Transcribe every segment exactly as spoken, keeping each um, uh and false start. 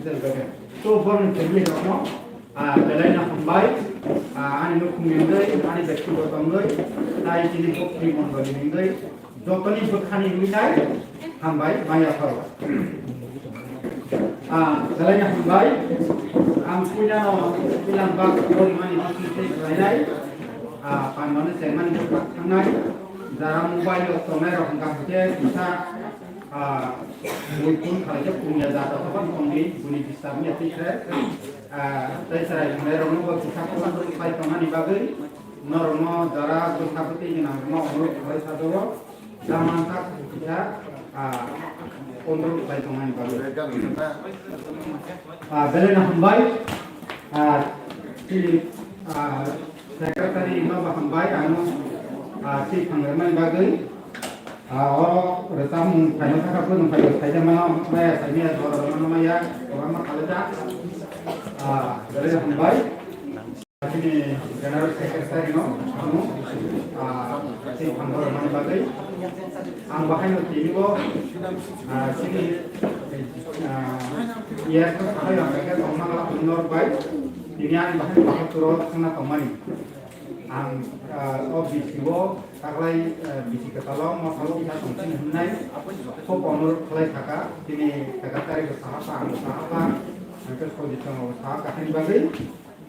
To borni family rokno, ah, belai no hambai, ah, ani nukhung ni wngwi, ani bektigoto wngwi, tai chini bokti mondoli ni wngwi, jotoni bwkhani wngwi tai hambai maya pharo. Ah, belai no hambai, ang puila no ilang bak porimani bising tei khlainai, ah, pangmano chengmani bwkhak thangnai, jara mobile rok tongnai rok hwnkha hwnkhe kisa Ah, bui kun khalai khe pungya jata topan tongdi, buni disturb ya tikhe. Ah, tai sarai hwnai rokno bo kisa control khlai tongmani bagwi norokno jara bwsa bwtwi gwnang rokno onurok khlai sajago. Jaman tak kisa, ah, control khlai tongmani bagwi. Ah, belai no hambai. Ah, chini, ah, secretary no bo hambai, ano, ah, twi thanglaimani bagwi. Ah, oro rwchapmung phaino thaka phano phaio, saida mano maya, saimaya, jora mano maya, kwbangma khalajak. Ah, belai hambai. Chini general secretary no, ano, ah, tei phang borok mani bagwi. Ang bahaino tinibo, ah, chini, ah, yes no sabai ang khe tongma la norok bai. Tini ani bahai bahatur o thangna tongmani. Ang, ah, o bisi o taklai, ah, bisi kwtal o mosalo kisa tongthini hwnwi kho onurok khlai thaka. Tini secretary bo saha pha, ang saha pha, ang khe sojit tongo saha kathani bagwi.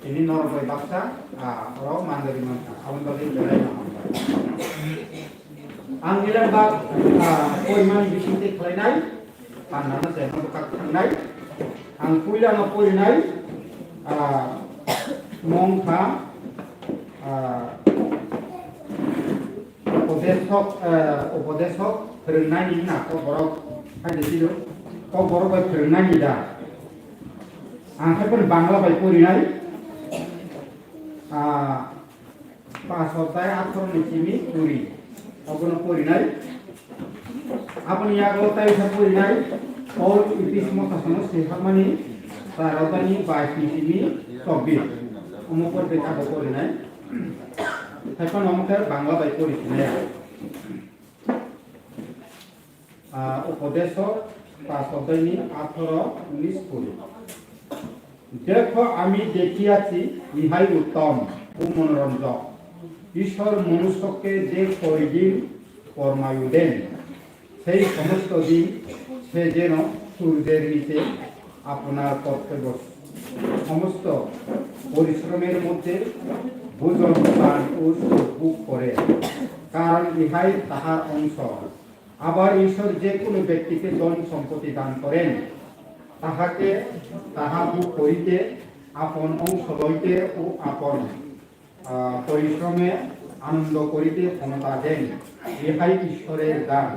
Tini norok bai baksa, ah, oro manjari mankha. Aboni bagwi belai no hambai. Ang ilang bak, ah, poimani bisingtwi khlainai, panda no se no bwkhak thangnai. Ang puila no porinai, ah, mongkha, ah, Upadesok, eh, upadesok phwrwngnaini na kok borok hai de tiro. Kok borok bai phwrwngnaini da. Ang khe phano Bangla bai porinai. Ah, pas odhyay atharo ni simi puri. Obono porinai. Aboni yago tai sa porinai. Paul Epistles no swi hakmani char odhyay ni bais ni simi chobbish. Omo por de abo porinai. Hai phano omo khe Bangla bai pori sinai. Ah, Upadesok pas odhyay ni atharo unis kuri. দেখো, আমি দেখিয়াছি, ইহাই উত্তম ও মনোরঞ্জক। ঈশ্বর মনুষ্যকে যে কয়দিন কর্মায়ুদেন, সেই সমস্ত দিন সে যেন সূর্যের নিচে আপনার কর্তব্য সমস্ত পরিশ্রমের মধ্যে ভোজন পান ও সুখ ভোগ করে, কারণ ইহাই তাহার অংশ। আবার ঈশ্বর যে কোনো ব্যক্তিকে ধন সম্পত্তি দান করেন, তাহাকে তাহা ভোগ করিতে, আপন অংশ লইতে ও আপন আহ, পরিশ্রমে আনন্দ করিতে ক্ষমতা দেন, ইহাই ঈশ্বরের দান।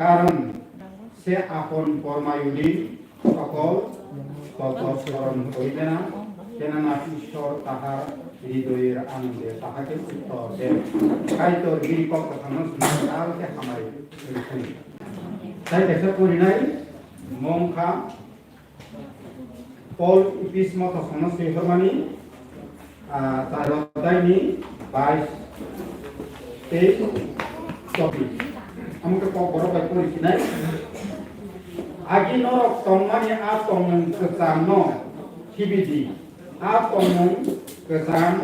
কারণ সে আপন কর্মায়ুদিন সকল তত্ত্ব স্মরণ করিবে না, কেননা ঈশ্বর তাহার হৃদয়ের আনন্দে তাহাকে উত্তর দেন। Kaitor bini kok kwthangno swnamwi kaal khe hamari rwkha. Tai kaisa porinai mongkha Paul Epistles no swi hormani, ah, char odhyay ni bais tei chobbish. Amo khe kok borok bai pori sinai. Agi norok tongmani a tongmung kwcham no khibi di. A tongmung kwcham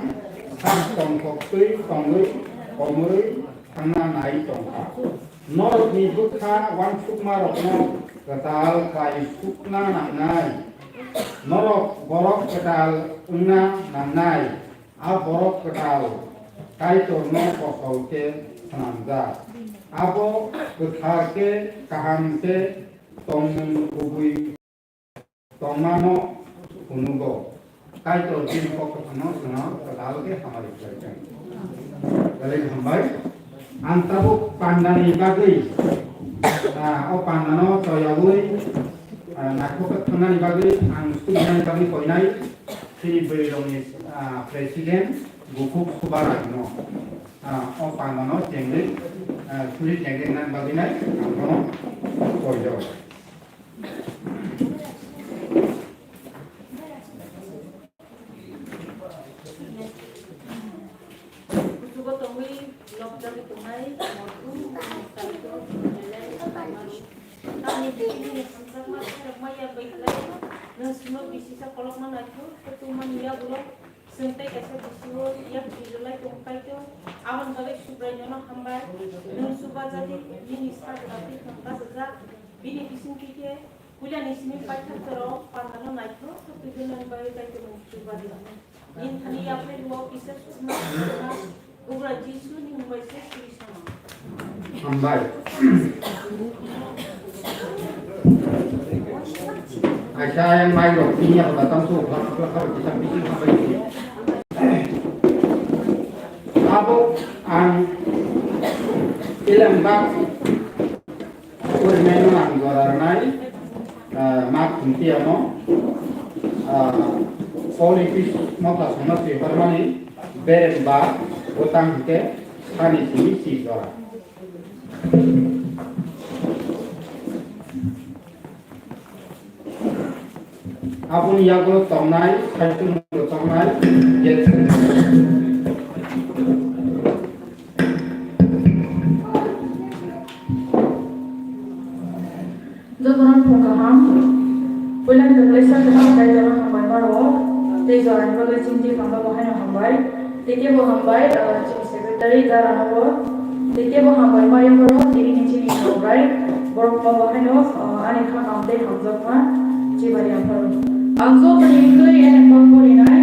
sak tongthok twi tongwi komorwi thangna nai tongkha. Norokni bwkha uansukmarokno kwtal khlai sukna nangnai. Norok borok kwtal wngna nangnai. A borok kwtal Kaitorno kosol khe swnamjak. Abo kwthar khe kaham khe tongmung kubui tongmano phunugo. Kaitor bini kok kwthangno chwngno kwtal khe hamari khlaikha. Belai hambai. Ang tabuk pandani bagwi, ah, o pandano toyaui, ah, naithok khe thangnani bagwi ang sujinani bagwi koinai chini bwrwirokni, ah, president Bukhuk Subarajno, ah, o pandano chengwi, ah, suri chengwi nang bagwi nai ang bono koijago. Kuchugo tongwi nokjagwi tongnai, motu, saito, belai, tamni bwrwini hamjakma khairokma ya bai khlai, nwng Simo bisisa kolokma naikhu, kutungmani yagulo, sengtai kaisa bisio yak bijolai tong kaitor, aboni bagwi Subrai nono hambai, nwng chubajadi, nini sajla twi thang kasajak, bini bisingtwi khe, puilani simi paithak torok, pandano naikhu, kutungmani bagwi kaitor nwng chubadi. Nini thani yaphai rwo kisa sukma sukma, Bugra Jisu ni mung bai se suri sama. Hambai. Aisa yang mai rok ini apa datang tu, apa apa apa kita bikin apa ini. Abo ang ilang bak. Purinaino ang jora rwnai, ah, mak thumtiyamo, ah, Paul Epis motha songma swi hormani berem ba bwtang hwnkhe sani simi si jora. Aboni yago tongnai, saichung tongnai, je Jotono phung kaham. Puila ni kwplaisa kwthang Kaitorno hambai ma rwo. Tei jorani bagwi chini twi phanba bo haino hambai. Tei kebo hambai, ah, chini secretary Dara no bo. Tei kebo hambai ma yapharo tini ni chini Subrai. Borok no bo haino, ah, ani kha kam tei hamjakma chibari yapharo. Ang jotoni wngwi ene kok porinai.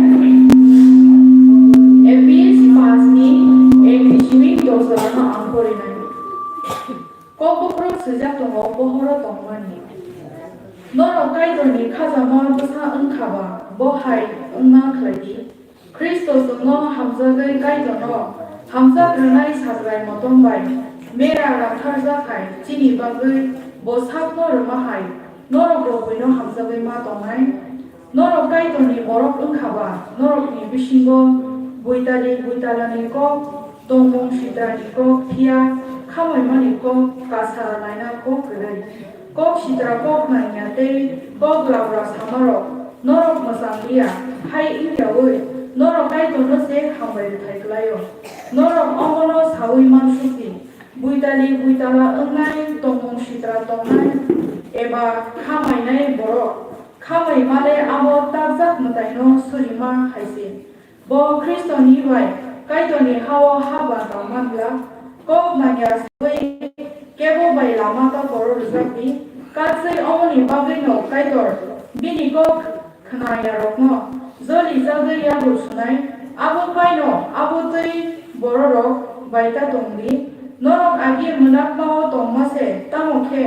Epis pas ni ek ni simi dos jora no ang porinai. Kok buphuru swijak tongo, bohoro tongmani. Norok Kaitorni khajama bwsa wngkha ba, bo hai wngma khlai di. Khristo chwngno hamjagwi Kaitorno hamjak rwnai Sajrai motom bai mera rangtharjak hai chini bagwi bo sakno rwma hai norok bo buino hamjagwi ma tongnai. Norok Kaitorni borok wngkha ba, norokni bisingo buitali buitalani kok, tongmung sitrani kok, phiya khamaimani kok, kasa laina kok kwrwi. Kok sitra kok nangya tei kok labra samarok norok mwchang liya, hai wngyaui norok Kaitorno se hambai rwthai klai-o. Norok omono saui mansuk di, buitali buitala wngnai, tongmung sitra tongnai, eba khamainai borok. Khamai male abo takjak mwtaino surima hai se. Bo Khristoni bai Kaitorni ha-o haba tangma glak. Kok nangya saui kebo bai lama ta koro rwjak di. Katswi omoni bagwino Kaitor bini kok khna yarokno jolijagwi yago sunai. Abo paino abo twi bororok bai ta tong di. Norok agi mwnakma-o tongma se, tamo khe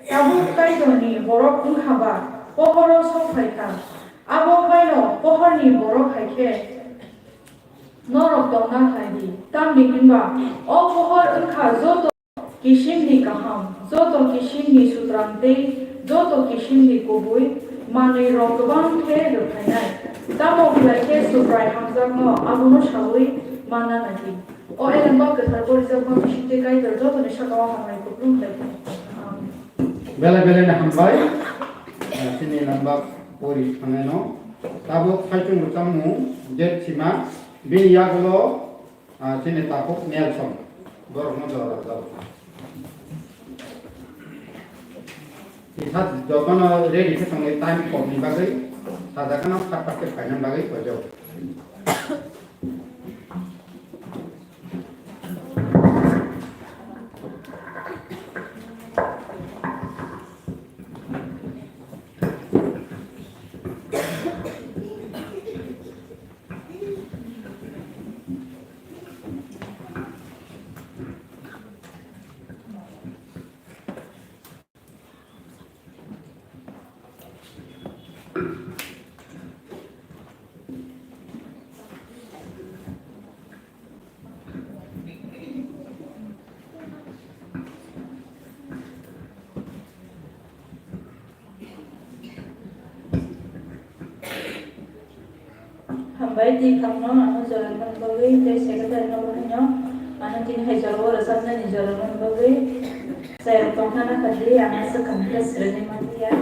tabuk Kaitorni borok wngkha ba pohoro sok phai kha. Abo paino pohorni borok hai khe norok tongna khlai di, tamni hwnba o pohor wngkha joto kisimni kaham, joto kisimni sutrang tei joto kisimni kubui manwirok kwbang khe rwphainai. Tamo khlai khe Subrai hamjakno abono saui manna nai di. O elembak kwthar porijakma bisingtwi Kaitor jotoni saka-o hambai kupulung khlai kha. Amen. Belai belai no hambai, eh, chini lambak pori thangnaino. Tabuk saichung rwchapmung date sima, bini yagulo, ah, chini takhuk Nelson, borokno jora rwjak. Kisa jotono ready khe tongwi time kokni bagwi, sajagano fat fat khe phaina bagwi koijago. Hambai twi khakno ano jora nani bagwi tei secretary no bo haino ano tini hai jora o rwchapnani jora nani bagwi chayok tongkha na kha di ano swkang khe swrwngwi man ya.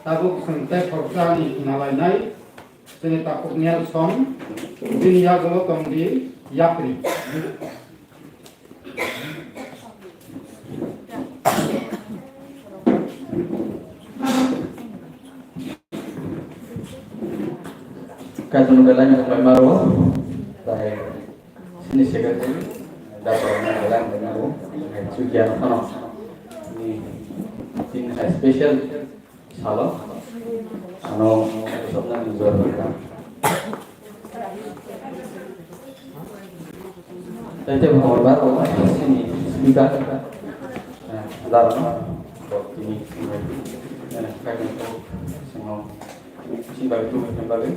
Tabuk chwng tei khoroksa ni khna lainai, chini takhuk Nelson, bini yagulo tong di yapri. Kaitorni belai wngkha maro, tai sini secretary, dato belai wngkha maro, chukia no phano, ni tin hai special salo, ano, sopna ni jor wngkha. Tei tei bo hor ba rok sini speaker, eh, daro no, bo tini, eh, kaitor ko sini, sini bagwi tubui bagwi.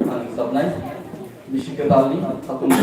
Ang sabnai bisi kwtalni khatung.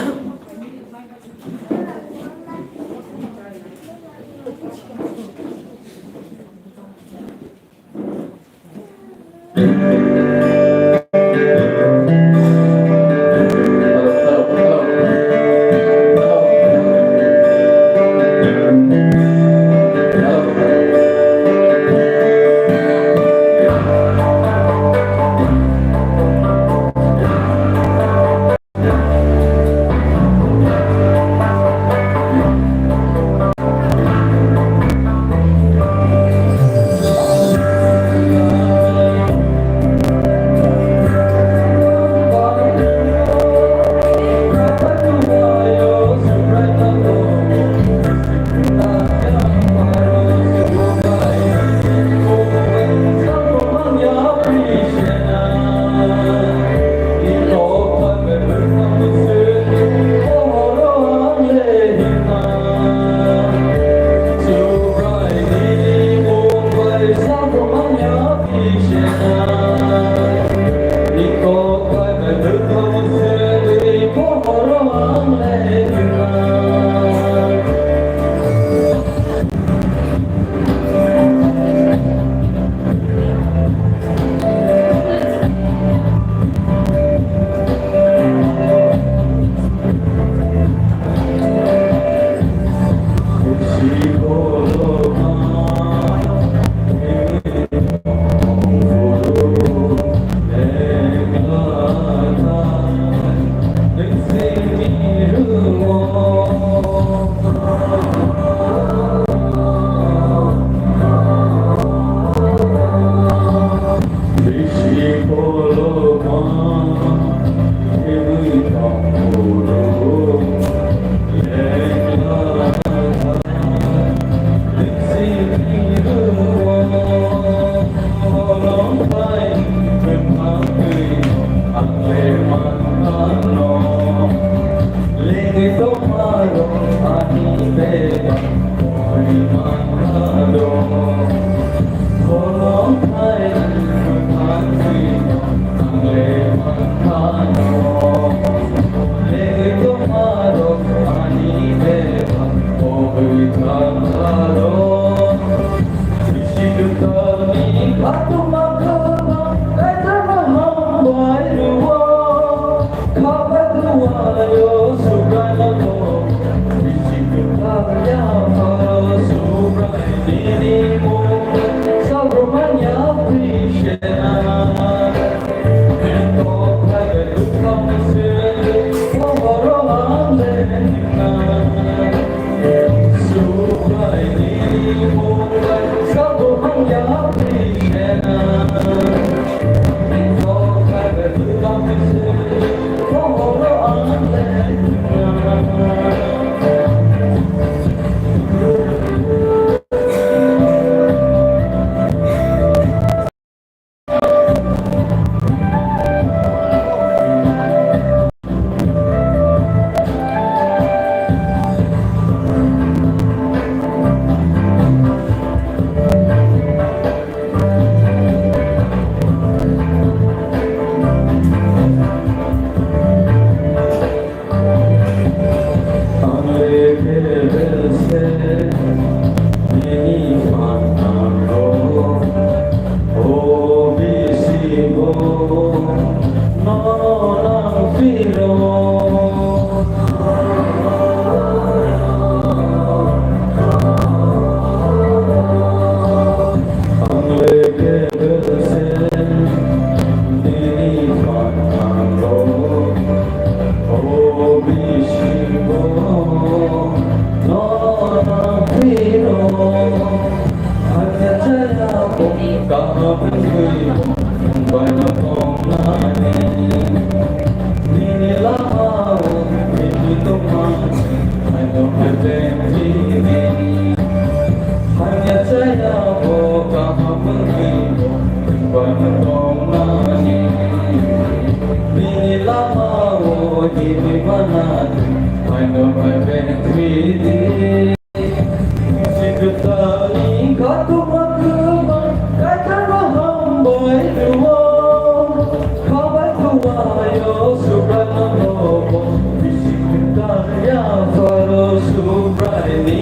Ayo Subrai no bo, bisi kwtal ya pharo Subrai ni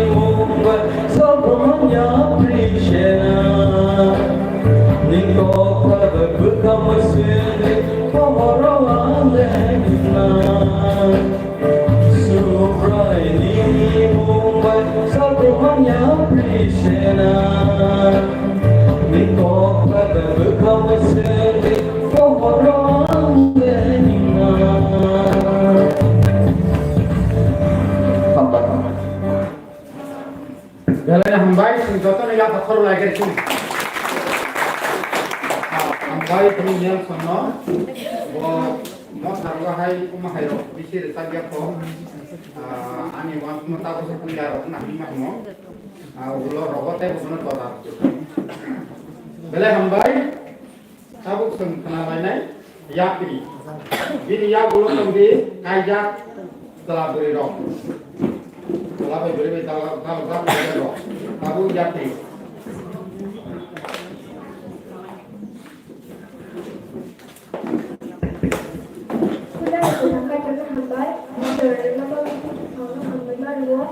mung bai, sabo manya prishena. Ni kok bai bwkha mwswk ni pohoro ang lengna. Subrai ni mung bai sabo manya prishena. Ni kok bai bwkha mwswk ni pohoro ang lengna. Hambai. Belai hambai, chwng jotono yaphang khorok lai khe chwng. Hambai, chwng Nelson no. Bo motha rogo hai, omo hai rok, bisi rwchap ya kho. Ah, ani uansukma tabuk se puila rok nangma himo. Ah, ulo rogo tei bono toda. Belai hambai. Tabuk chwng khna lainai yapri. Bini yagulo tongdi kaijak chwla bwrwi rok. Chwla bai bwrwi bai dalok dalok dalok kaijak rok. Tabuk yapri. Hambai, hambai, hambai, hambai, hambai.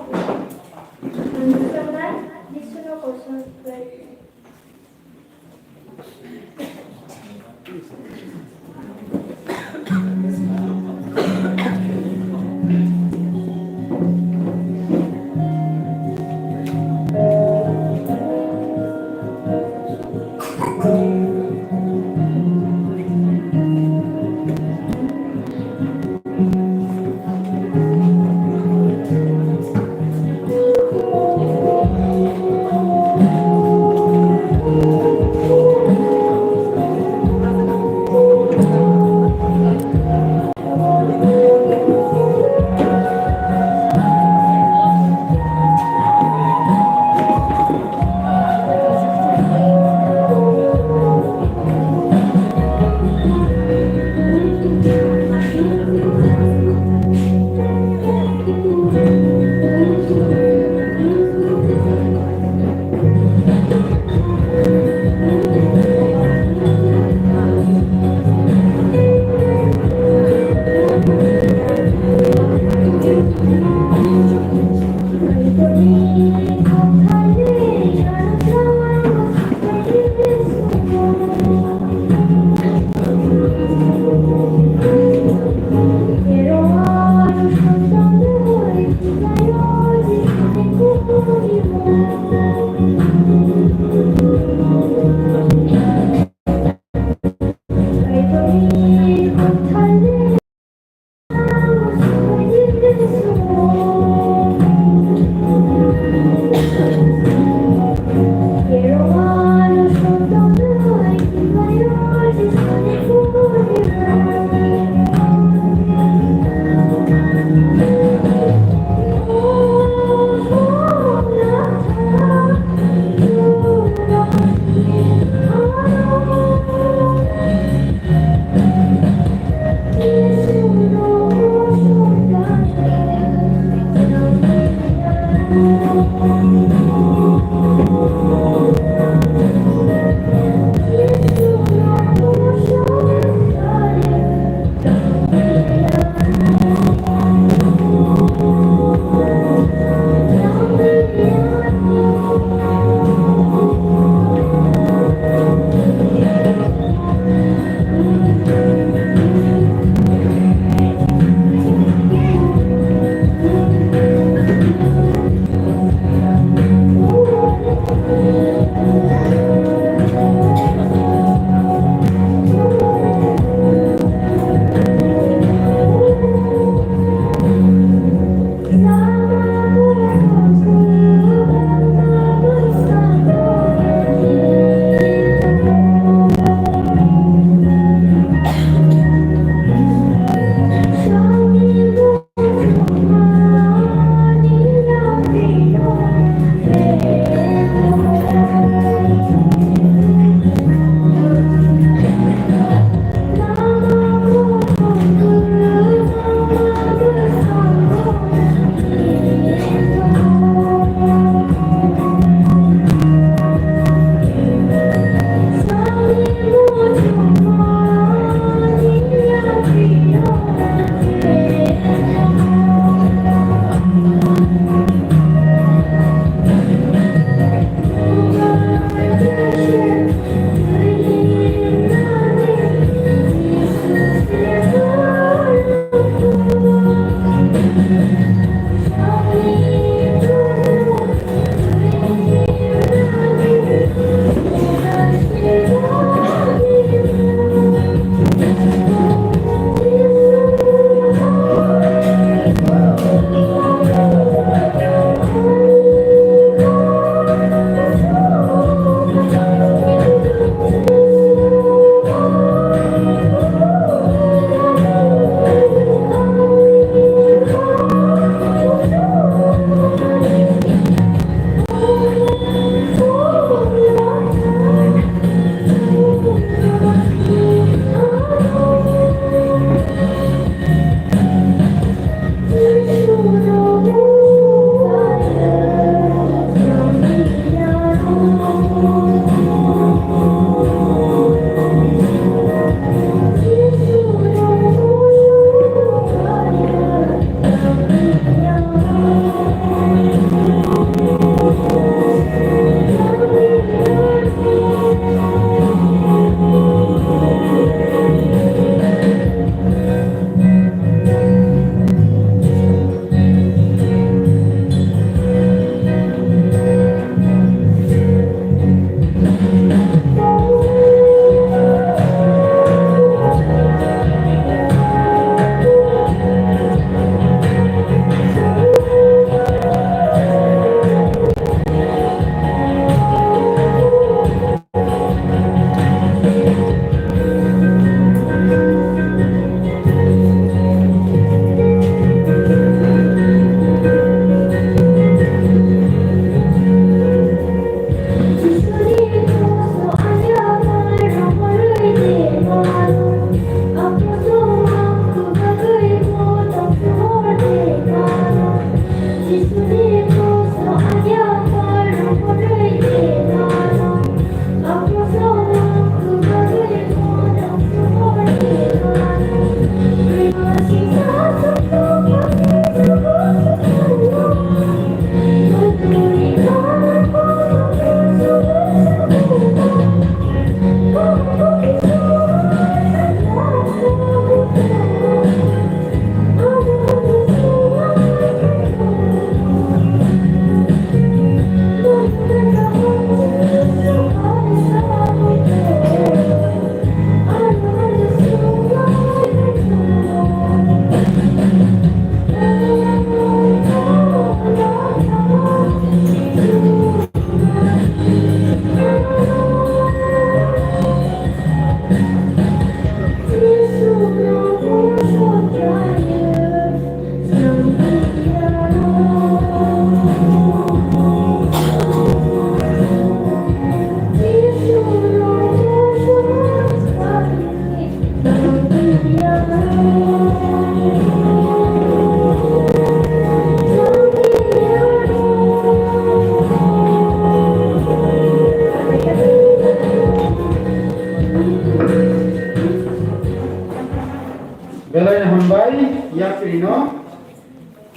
Belai hambai, yatrino.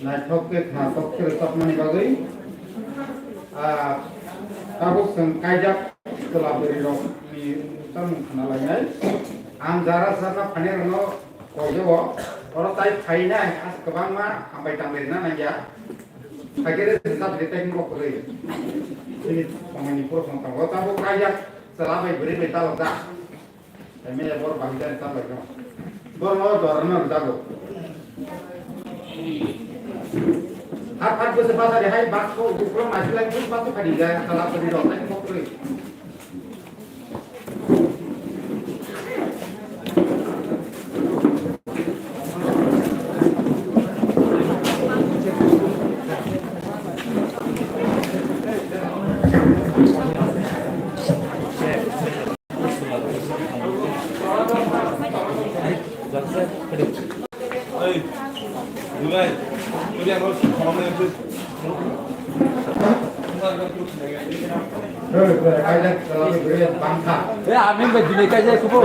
Naithok khe khna tok khe rwchapmani bagwi, ah, tabuk chwng kaijak chwla bwrwirokni chamung khna lainai. Ang jara sarna phainairokno koijago, oro tai phainai as kwbangma hambai tambai rwna nangya. Hakhe rwchap rwtai wngkha kwrwi. Chini somoini poro phano tongo. Tabuk kaijak chwla bai bwrwi bai talokjak. Eme bor bahai jani ta bai no. Bor no dor no jago. Har har bose basa de hai bas ko ukro masi lai bus bas ko khadi ja kala ko di dor nai ko kri. Amin bai dinai kaijak kubo.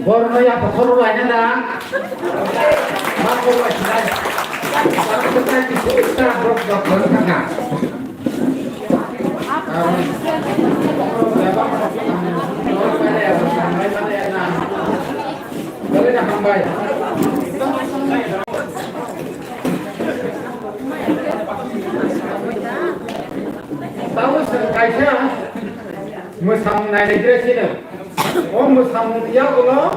Borno ya kotor laina da. Ma ko laina. Ang ko ta ki ko ta bok bok bok ka. Dole na hambai. Tamo kaisa. Mwsamung nailaigra sino. O mwsamung yagulo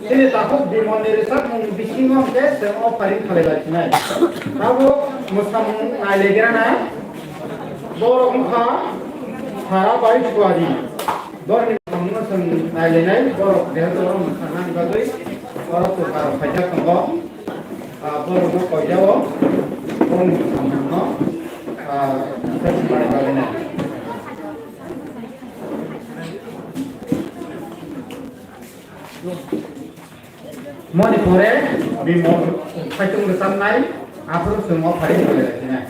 chini takhuk Bimal ni rwchapmung bisingo hwnkhe chwng o pharing khalai lai sinai. Tabuk mwsamung nailaigra na borok wngkha Sara Bai Suari. Borokni mwsamungno chwng nailainai, borok jehetu oro mwsanani bagwi oro twkar phaijak tongo. Ah, borokno koijao, borokni mwsamungno, ah, khe swnamani bagwi nai. Moni pore bini saitung rwchapnai, aphuru chwng o pharing khalai lai sinai.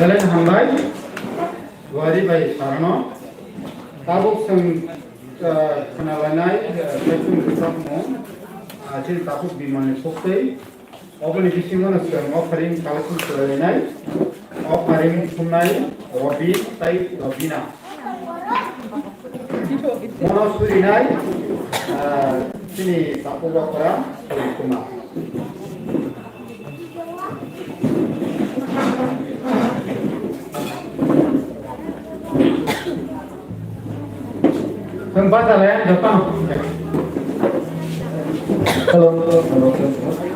Belai hambai, duari bai sarano. Tabuk chwng, ah, khwnalainai, ah, saichung rwchapmung, ah, chini takhuk Bimalni suktwi. Oboni bisingo no chwng offering collection khlailainai. Offering thumnai Robi tai Robina. Mono surinai, ah, chini takhuk Rokora Suri Kumar. Hello, hello, hello, hello.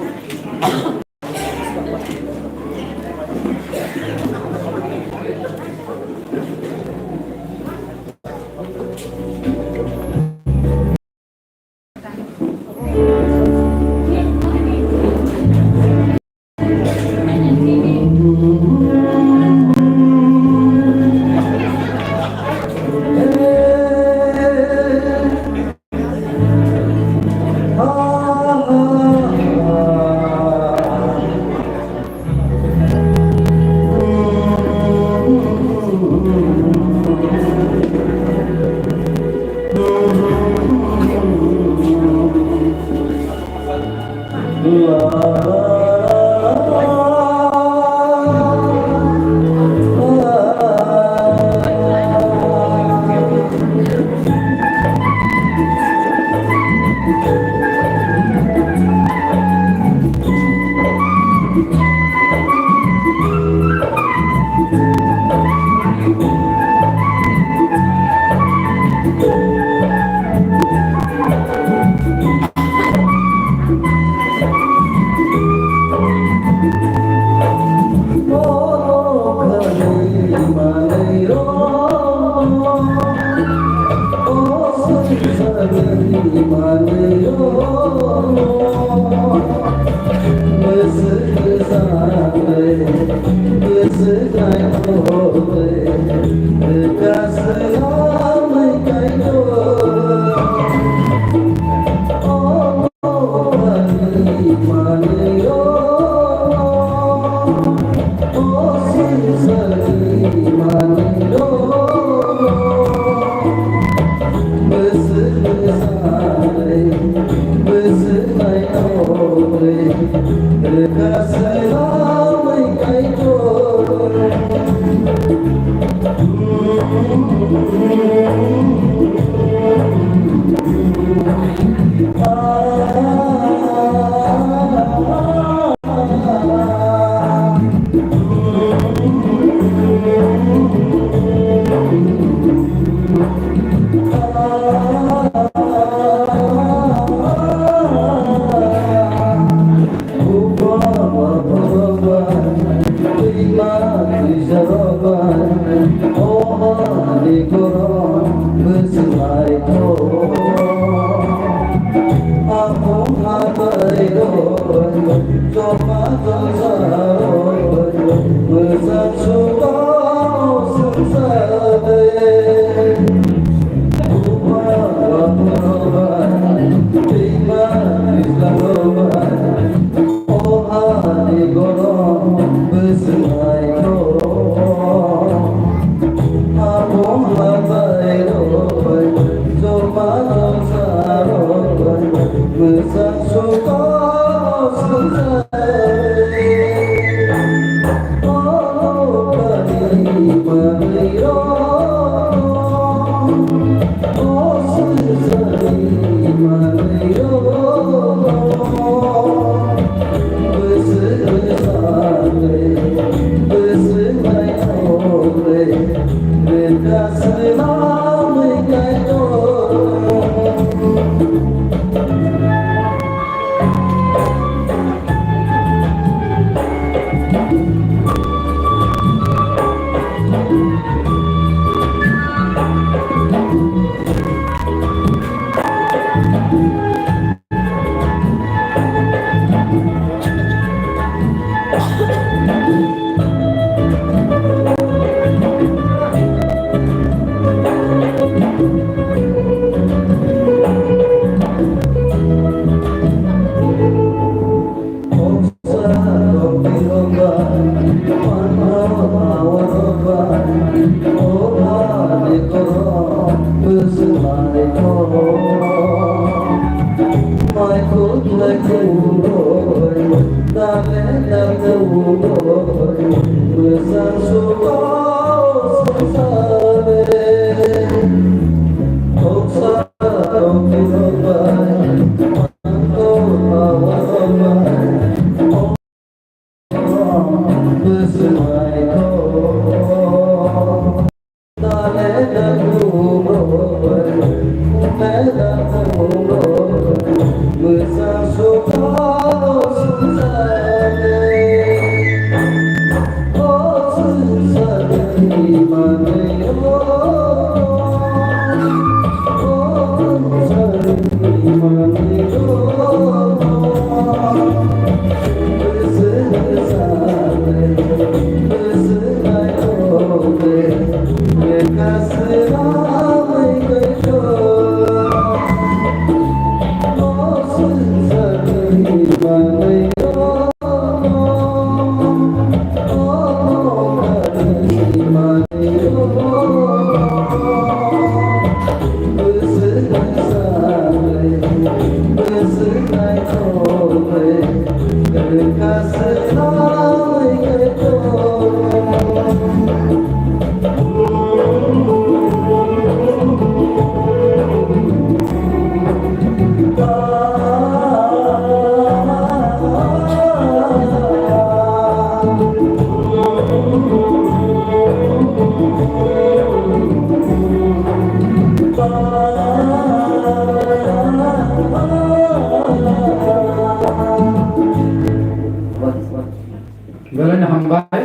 Belai no hambai,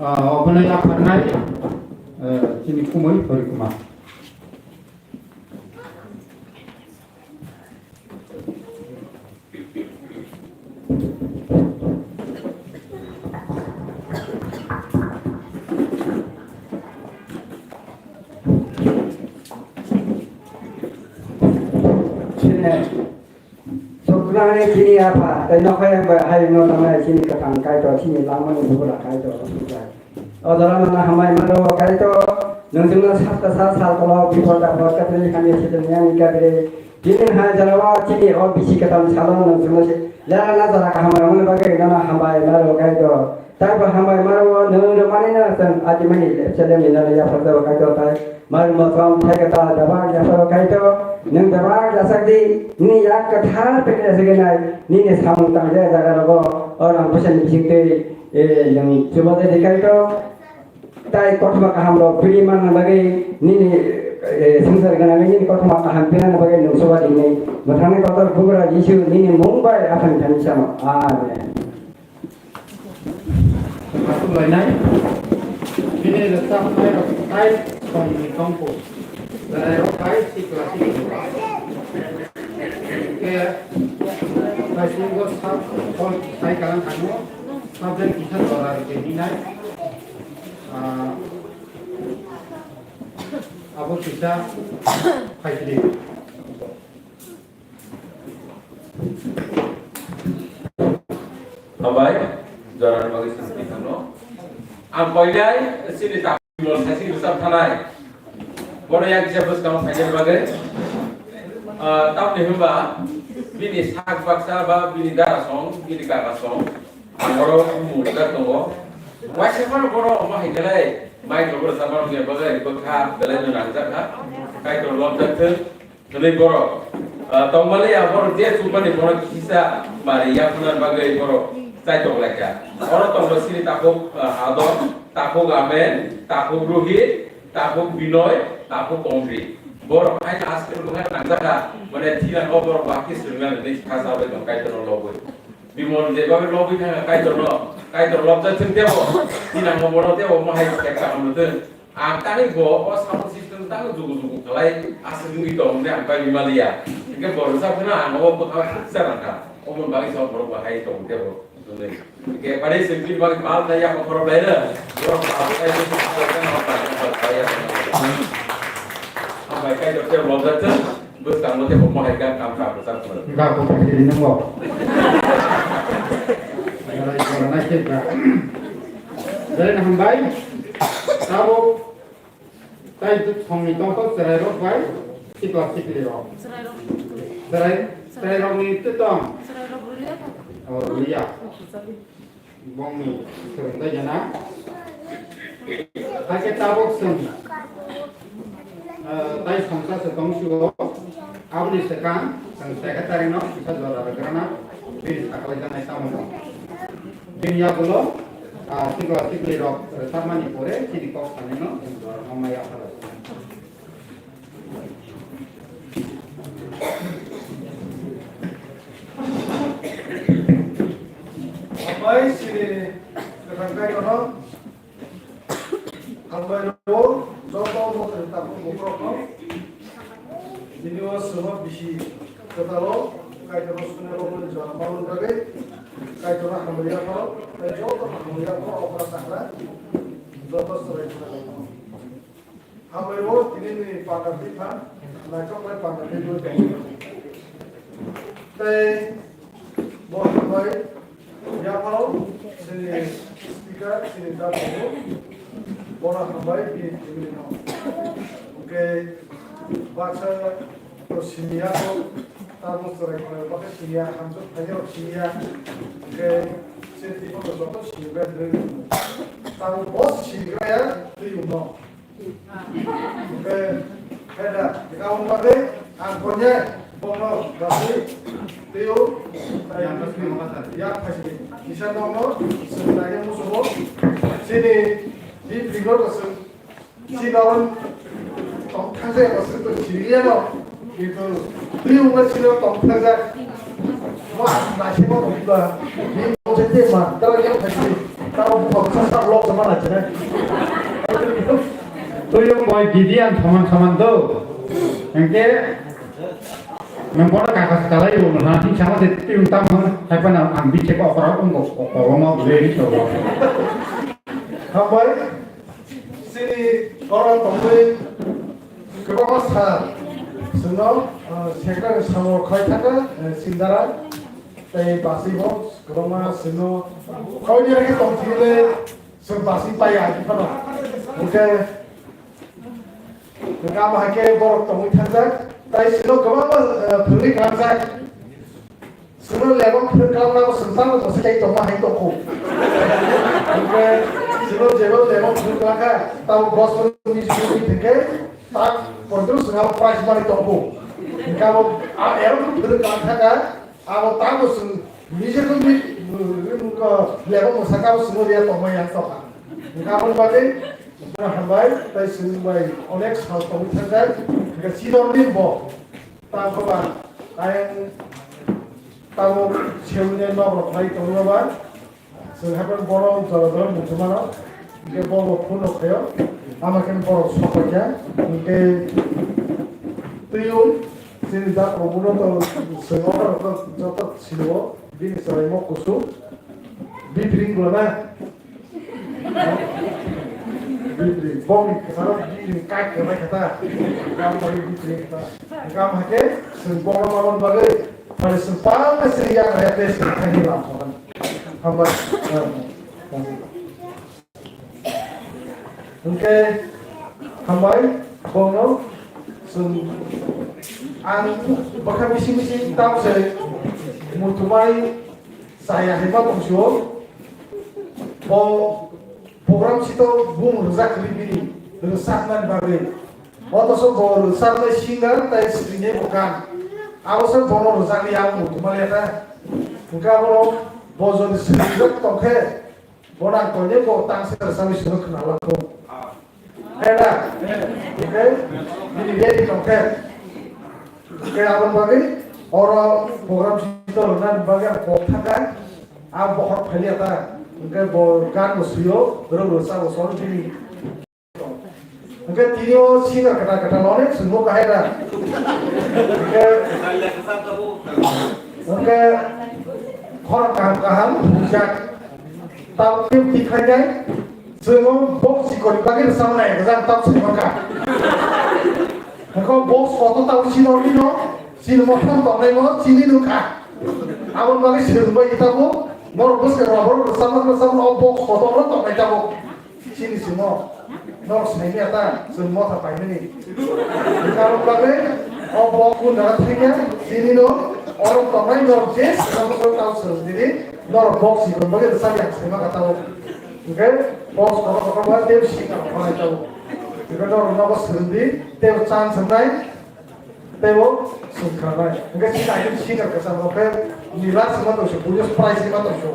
ah, obo no yapharnai, eh, chini kumui Hori Kumar. Suknani chini apha, tei nokhai ang bai hayungno tangnai chini kwthang Kaitor, chini langmani bubura Kaitor, o suknai. O jora nana hambai mano Kaitor, nwng chwngno sakta sa sal kono bipor apor kapri hamya situng yang kapri. Chini hai jora o chini o bisi kwthang salo nwng chwngno se lera na jora kaham rwmani bagwi nana hambai mano Kaitor. Taibo hambai mano nwng rwmani no chwng atimani lepsa lemni nana yapharjao Kaitor tai. Mai mosom thai kata dabak yasaro Kaitor, nwng dabak yasak di, nini yak kwthar pekre segenai, nini samung tangja jaga rogo, o rang puisa ni bising twi, e, nwng chubaja di Kaitor. Tai kothoma kaham rok piri manna bagwi, nini, e, swngchar gwnangwi nini kothoma kaham pinana bagwi nwng chuba di nai. Mwthangni kotor bugra Jisu nini mung bai aphani thani samo. Amen. Aswk lainai. Bini rwchapnai rok tai songni tongkho. Chwrai rok hai sikla sikli. Khe tai sungo sab hol sai kalang khango. Sabjak kisa jora rwkhe hinai. Ah, abo kisa phaisidi. Hambai, jorani bagwi swngnai thangno. Ang koinai chini ta-, mol saisi bwsap thanai. Bono yang kisa bwskang phainai bagwi. Ah, tamni hwnba bini sak baksa ba bini dara song, bini kaka song. Ang oro mung rijak tongo. Waisa phano bono omo hai khe lai, mai tongo rwchapmani wngya bagwi bwkha belai no nangjak kha. Kaitor lobjak thwng. Hwnwi borok, ah, tongmani ya borok je chukmani borok kisa mari yaphuna bagwi borok chai tong lai kha. Oro tongo sini takhuk, ah, Adon, takhuk Amen, takhuk Rohit, takhuk Binoy, takhuk Omri. Borok hai aske bwkha nangjakha, mane thina o borok bahai khe swrwngna hwnwi kha chabai tong Kaitorno lobwi. Bimol je babe lobwi thangkha Kaitorno, Kaitor lobjak thwng tebo, thinangmo bono tebo mohai khe kaham rwthwng. Ang tani bo o support system tang jugu jugu khalai aswk wngwi tong hwnwi ang pai maliya. Hwnkhe bo rwchap phano ang o bwkha khaksa rangkha. Omoni bagwi se borok bo hai tong tebo hwnwi. Hwnkhe phaidi se bini bagwi pal khlai ya, bokhorok lai rw. Borok bo abo kaitor se abo khe no pai khe pai ya. Hambai Kaitor tebo lobjak thwng. Bwskango tei bo mohai kha, kam kha, bwsang kha. Ga ko phiri nungo. Rai jora na ke ga. Jai na hambai. Tabuk tai tu thongni tongkho chwrai rok bai sikla sikli rok. Chwrai rok. Chwrai, chwrai rok ni tu tong. Chwrai rok rulia. Oh, rulia. Bongni swrwngdai jana. Hakhe tabuk chwng, ah, tai songsa se tong sio. Aboni swkang chwng secretary no kisa jora rwgrana bini sakhlai janai tamo no. Bini yagulo, ah, sikla sikli rok rwchapmani pore chini kok sanino chwng jora no maya pharo. Hambai sini kwthang Kaitorno, hambai rwo joto motoni takhuk bukhurokno. Bini o swma bisi kwtalo Kaitorno swngnai rokni jora manwi bagwi Kaitorno hambai yapharo, tei joto hambai yapharo okra chakra joto chwrai chwrai rokno. Hambai o tini ni panda twi phan, naithok bai panda twi twi tongo. Tei bo hambai yapharo chini speaker, chini jat tongo. Bono hambai bini family no. Hwnkhe baksa to simi ya ko, tamo chwrai khwlai baksa simi ya, hamjwk phaiyarok simi ya. Hwnkhe chini twi phan joto simi bai twi. Tamo bo simi bai ya twi no. Hwnkhe, heda, eka wng bagwi, ang konya, bono, basui, twiyo, yang phaisini, kisa nokno, swng naina muchungo, chini, di figure bo swng, si dawan, tong thangsa eba swng to chiriya no. Kintu twi wngma sino tong thajak. Mo ang naisingmo tongkha. Bini mojai tei ma, tara yang thasi. Tara buphang khasa lok jama naisina. Twi wng bai Gideon saman saman do. Hwnkhe nwng bono kakas kalai o, na hin sama se twi wng tam hwn, hai phano ang bichek okra wng o, koloma bwrwi ri sobo. Hambai. Chini borok tongwi kwbangma sal Chwngno, ah, secretary samung khai thangkha, eh, Sindara, tei basibo kwbangma chwngno kau jera khe tong thile chwng basi paiya ani phano. Hwnkhe, hwnkhe amo hai khe borok tongwi thangjak, tai chwngno kwbangma, eh, phwrwngwi klangjak. Chwngno lebo phwrwng klamnabo chwng tamo mosi kai tongma hai tongkho. Hwnkhe chwngno jebo lebo phwrwng klamkha, tamo gospel music hwnkhe tak poito chwng abo prize mani tongkho. Hwnkhe abo a erok phwrwng klamkha, abo tamo chwng musical mi-, lebo mwsakha abo chwngno riya tongma yang tongkha. Hwnkhe aboni bagwi hambai, tai chwng bai onek sal tongwi thangjak. Hwnkhe chidor din bo. Tangkhoba, ayang tabuk seune nok rok khlai tongo ba. Chwng haphang borok jora jora muchungmano. Hwnkhe borok phone rok khaio. Ama khe borok sokphaikha. Hwnkhe twiwi chini jak rok bono to chwng order rok joto sio. Bini chwraimo kusu. Bipring bo na. Bipring, bongni kwcharo bipring kai kwbai kha ta. Gam bai bipring kha ta. Gam hake, chwng bongno mamon bagwi, phai chwng palma se yang hake chwng thani lam thangani. Hambai. Hwnkhe, hambai, bongno, chwng, ang, bwkha bisi bisi, tamo se, muthumai, Chaya hai ma tong sio. Bo program sito bung rwjak kwrwi bini rwchapnani bagwi. Otoso bo rwchapnai singer tai swrwngni bo gan. Abo se bono rwjakli ang muthuma lekha. Hwnkhe abo bo jodi swrwngjak tongkhe, bono ang koinwi bo tangsa rwchapwi sino khwnalangkho. Heda, hwnkhe, bini ready tongkhe. Hwnkhe aboni bagwi oro program sito rwnani bagwi ang kok thangkha. A bohor phailiya ta. Hwnkhe bo gan bo swiyo, rwgwlo chabo song bini. Hwnkhe tini o singer kwtal kwtal onek swngmung kahai da. Hwnkhe, hwnkhe khorang kaham kaham hwnjak. Tabuk khe tikhainai, chwng o box chikoni bagwi rwchapnai, jang tabuk se mankha. Hwnkhe box kotor tabuk chini o bino, chini mothang tongnai mo chini nukha. Aboni bagwi swrwngbai tabuk, norok bwskang rok rwchapma rwchapma o box kotor no tongnai tabuk. Chini simo, norok saimanya ta, chwng motha paimani. Hwnkhe aboni bagwi o box kun jaga thangya, chini no, orok tongnai norok je swrwngma tao swrwng diri. Norok box si rwng bagwi rwchapya ang saima kha tabuk. Hwnkhe box kotor kotor ba tei singer rok khanai tabuk. Hwnkhe norok nogo swrwng di tei chance wngnai tei bo swrwng khanai. Hwnkhe chini item singer kwcham rok khe nila swngma tongso, buino prize rima tongso.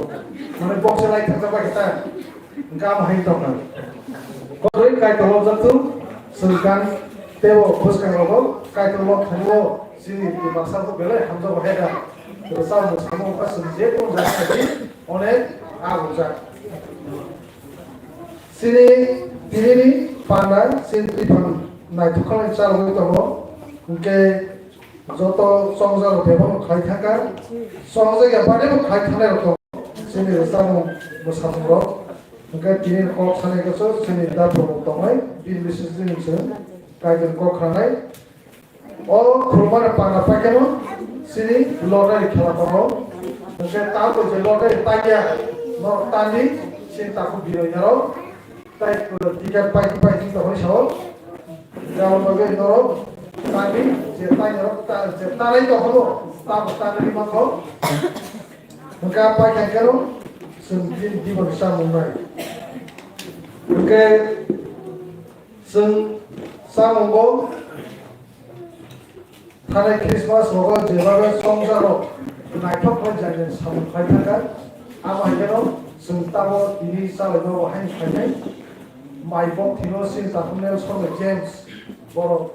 Mane box se lai thangsa bai khe ta hwnkhe amo hai tongkha. Kotorwi Kaitor lobjak thung, swrwng khan tei bo bwskang rogo Kaitor lobthani o chini Tiprasa khe belai hamjago hai da. Rwchapmung samung wngkha chwng je kunu jaga thangwi onek a rwjak. Chini tinini panda chini twiphang naithok khe chalogwi tongo. Hwnkhe joto chongjak rok bebak no khlai thangkha. Chongjak ya bade bo khlai thangnai rok tongo. Chini rwchapmung bwsamung rok. Hwnkhe tini kok sanai khe chini dapro tongnai. Bini bising chini chwng Kaitor kok khanai. O khulumani panda paikhe no chini lottery khela tongo. Hwnkhe tamo je lottery paikya norok tani chini takhuk biroi norok tai ticket paidi paidi tongwi sao. Jabon bagwi norok tani je tai norok ta je tanai tongkho tamo tanwi mankho. Hwnkhe paikha khe no chwng bini diboni chamung nai. Hwnkhe chwng chamungo Thanai Christmas rogo jebabe chongjak rok naithok khlai jani samung khlai thangkha. Amo hai kheno chwng tamo tini chalaima bo haino khlainai. Mai bok thwino chini takhuk Nelson bai James borok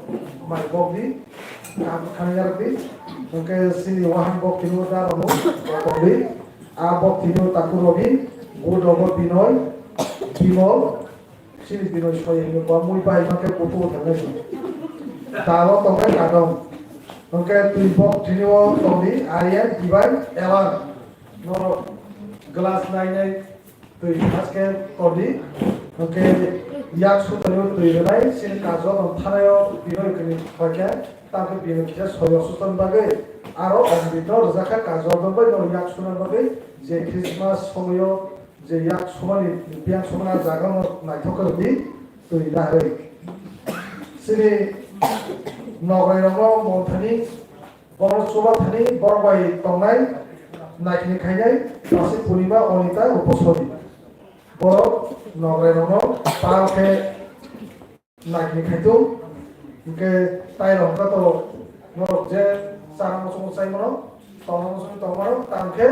mai bok di kam khanai yarok di. Hwnkhe chini wahang bok thwino da rok bok di. A bok thwino takhuk Robi, budo bo Binoy, Bimol, Chini bini soyeng ni ba mui bai ma khe kutu thangnai si. Tabo tongnai kadom. Hwnkhe twi bok tini o tongdi Aryan, Dibai, Elan. Norok glass nai nai twi haske tongdi. Hwnkhe yak sutani twi rwnai, chini kajwal no thanaio bino kini khaikha, tamkhe bino kisa soyo sutani bagwi aro ang bino rwjakha kajwal no bai no yak sutani bagwi je Christmas somoyo je yak sumani, biyang sumani ah jaga no naithok khe rwdi twi naharwi. Chini nograi rokno monthani, borok chuba thani borok bai tongnai, naikni khainai, Pasi Purnima, Onita, Ruposori. Borok nograi rokno pal khe naikni khaitung, hinkhe tai rok to norok je chana muchungo chai mano, tongna muchungo tong mano, tang khe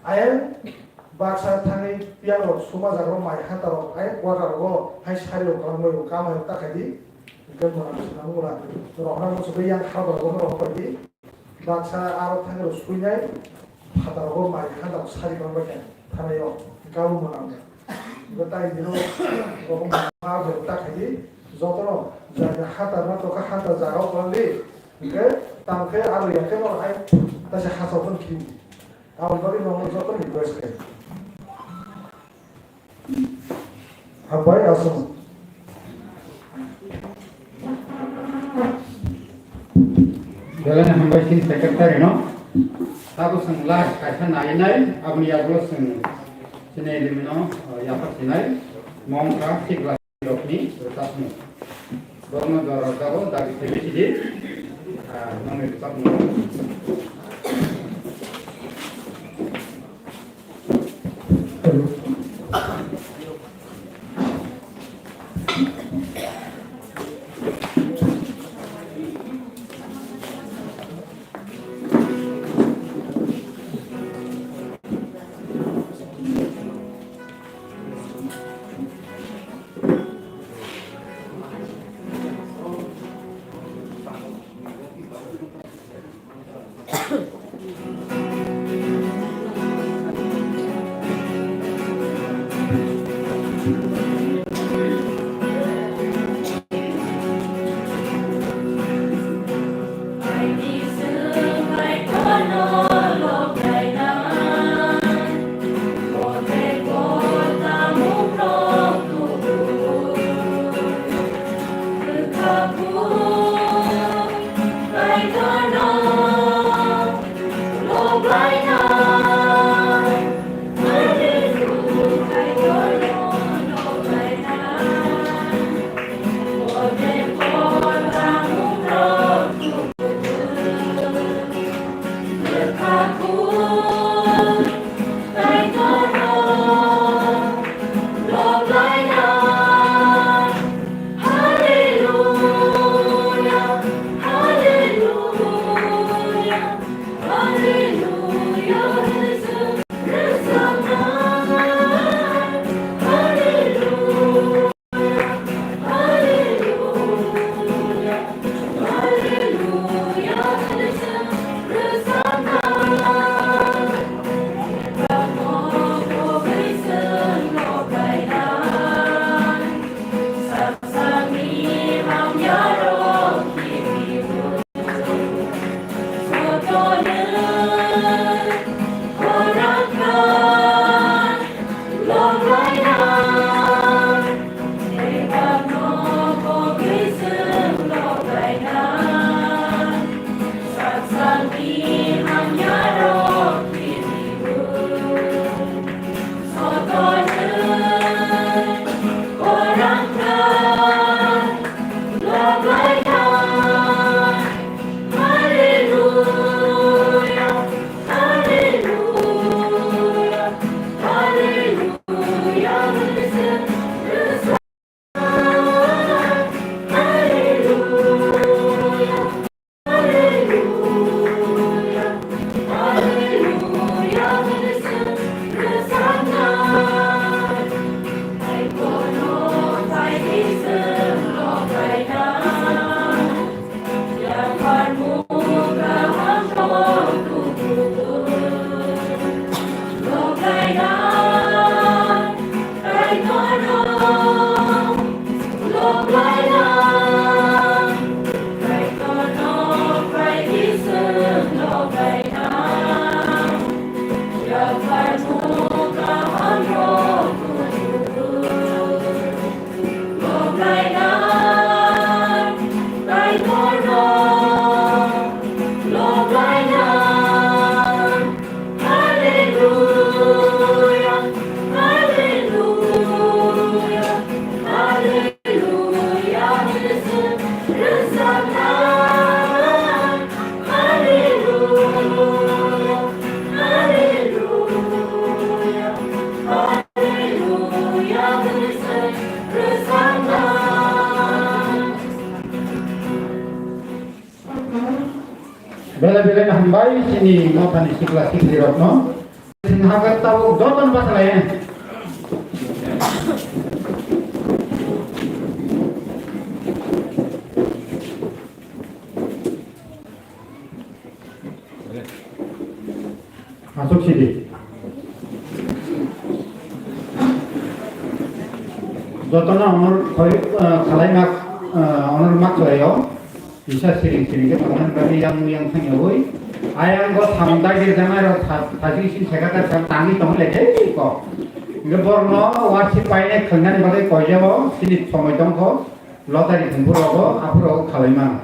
ayang baksa thangwi piyang rok suma jaga rok mai hata rok ayang kwata rogo hai sari rok kwlangwi rok kama rok ta khaidi, hinkhe mwnang swnam mula rohorna muchungwi yang kha rok rohor paidi. Baksa aro thangwi rw suinai phataro bo mai kha dok sari bang bai kha thanai o gabo mwnang. Bo tai dino bo ma bo ta khai di jotono jaga hata ma to kha hata jaga o bang di. Hingke tang khe aro ya khe no ai ta se hasa ton khin di. Abo bari no jotono request khe. Hambai aswk. Belai hambai chini secretary no. Tabuk chwng last kaisa nai nai, aboni yagulo chwng chini limino, uh, yapha sinai. Mong kha thik la rokni rwchapmung. Borokno jora rwjago, dabi khaibwi sidi, ah, nokni rwchapmung. Belai belai no hambai chini mothani sikla siklirokno. Chini hagar tabuk jotono bachalayan. Aswk sidi. Jotono honor khoi, ah, khalai mak, ah, honor mak khlaio. Kisa siring siring khe tongmani bagwi yang yang thangyawi. Ayang go samung dagi janai rok sa-, sajing sing seka ta sa tangwi tong le thei ko. Hingke borokno warsi paine khangnani bagwi koijabo sini somoi tongkho. Lottery thwngphuru rogo aphuru rogo khalai mano.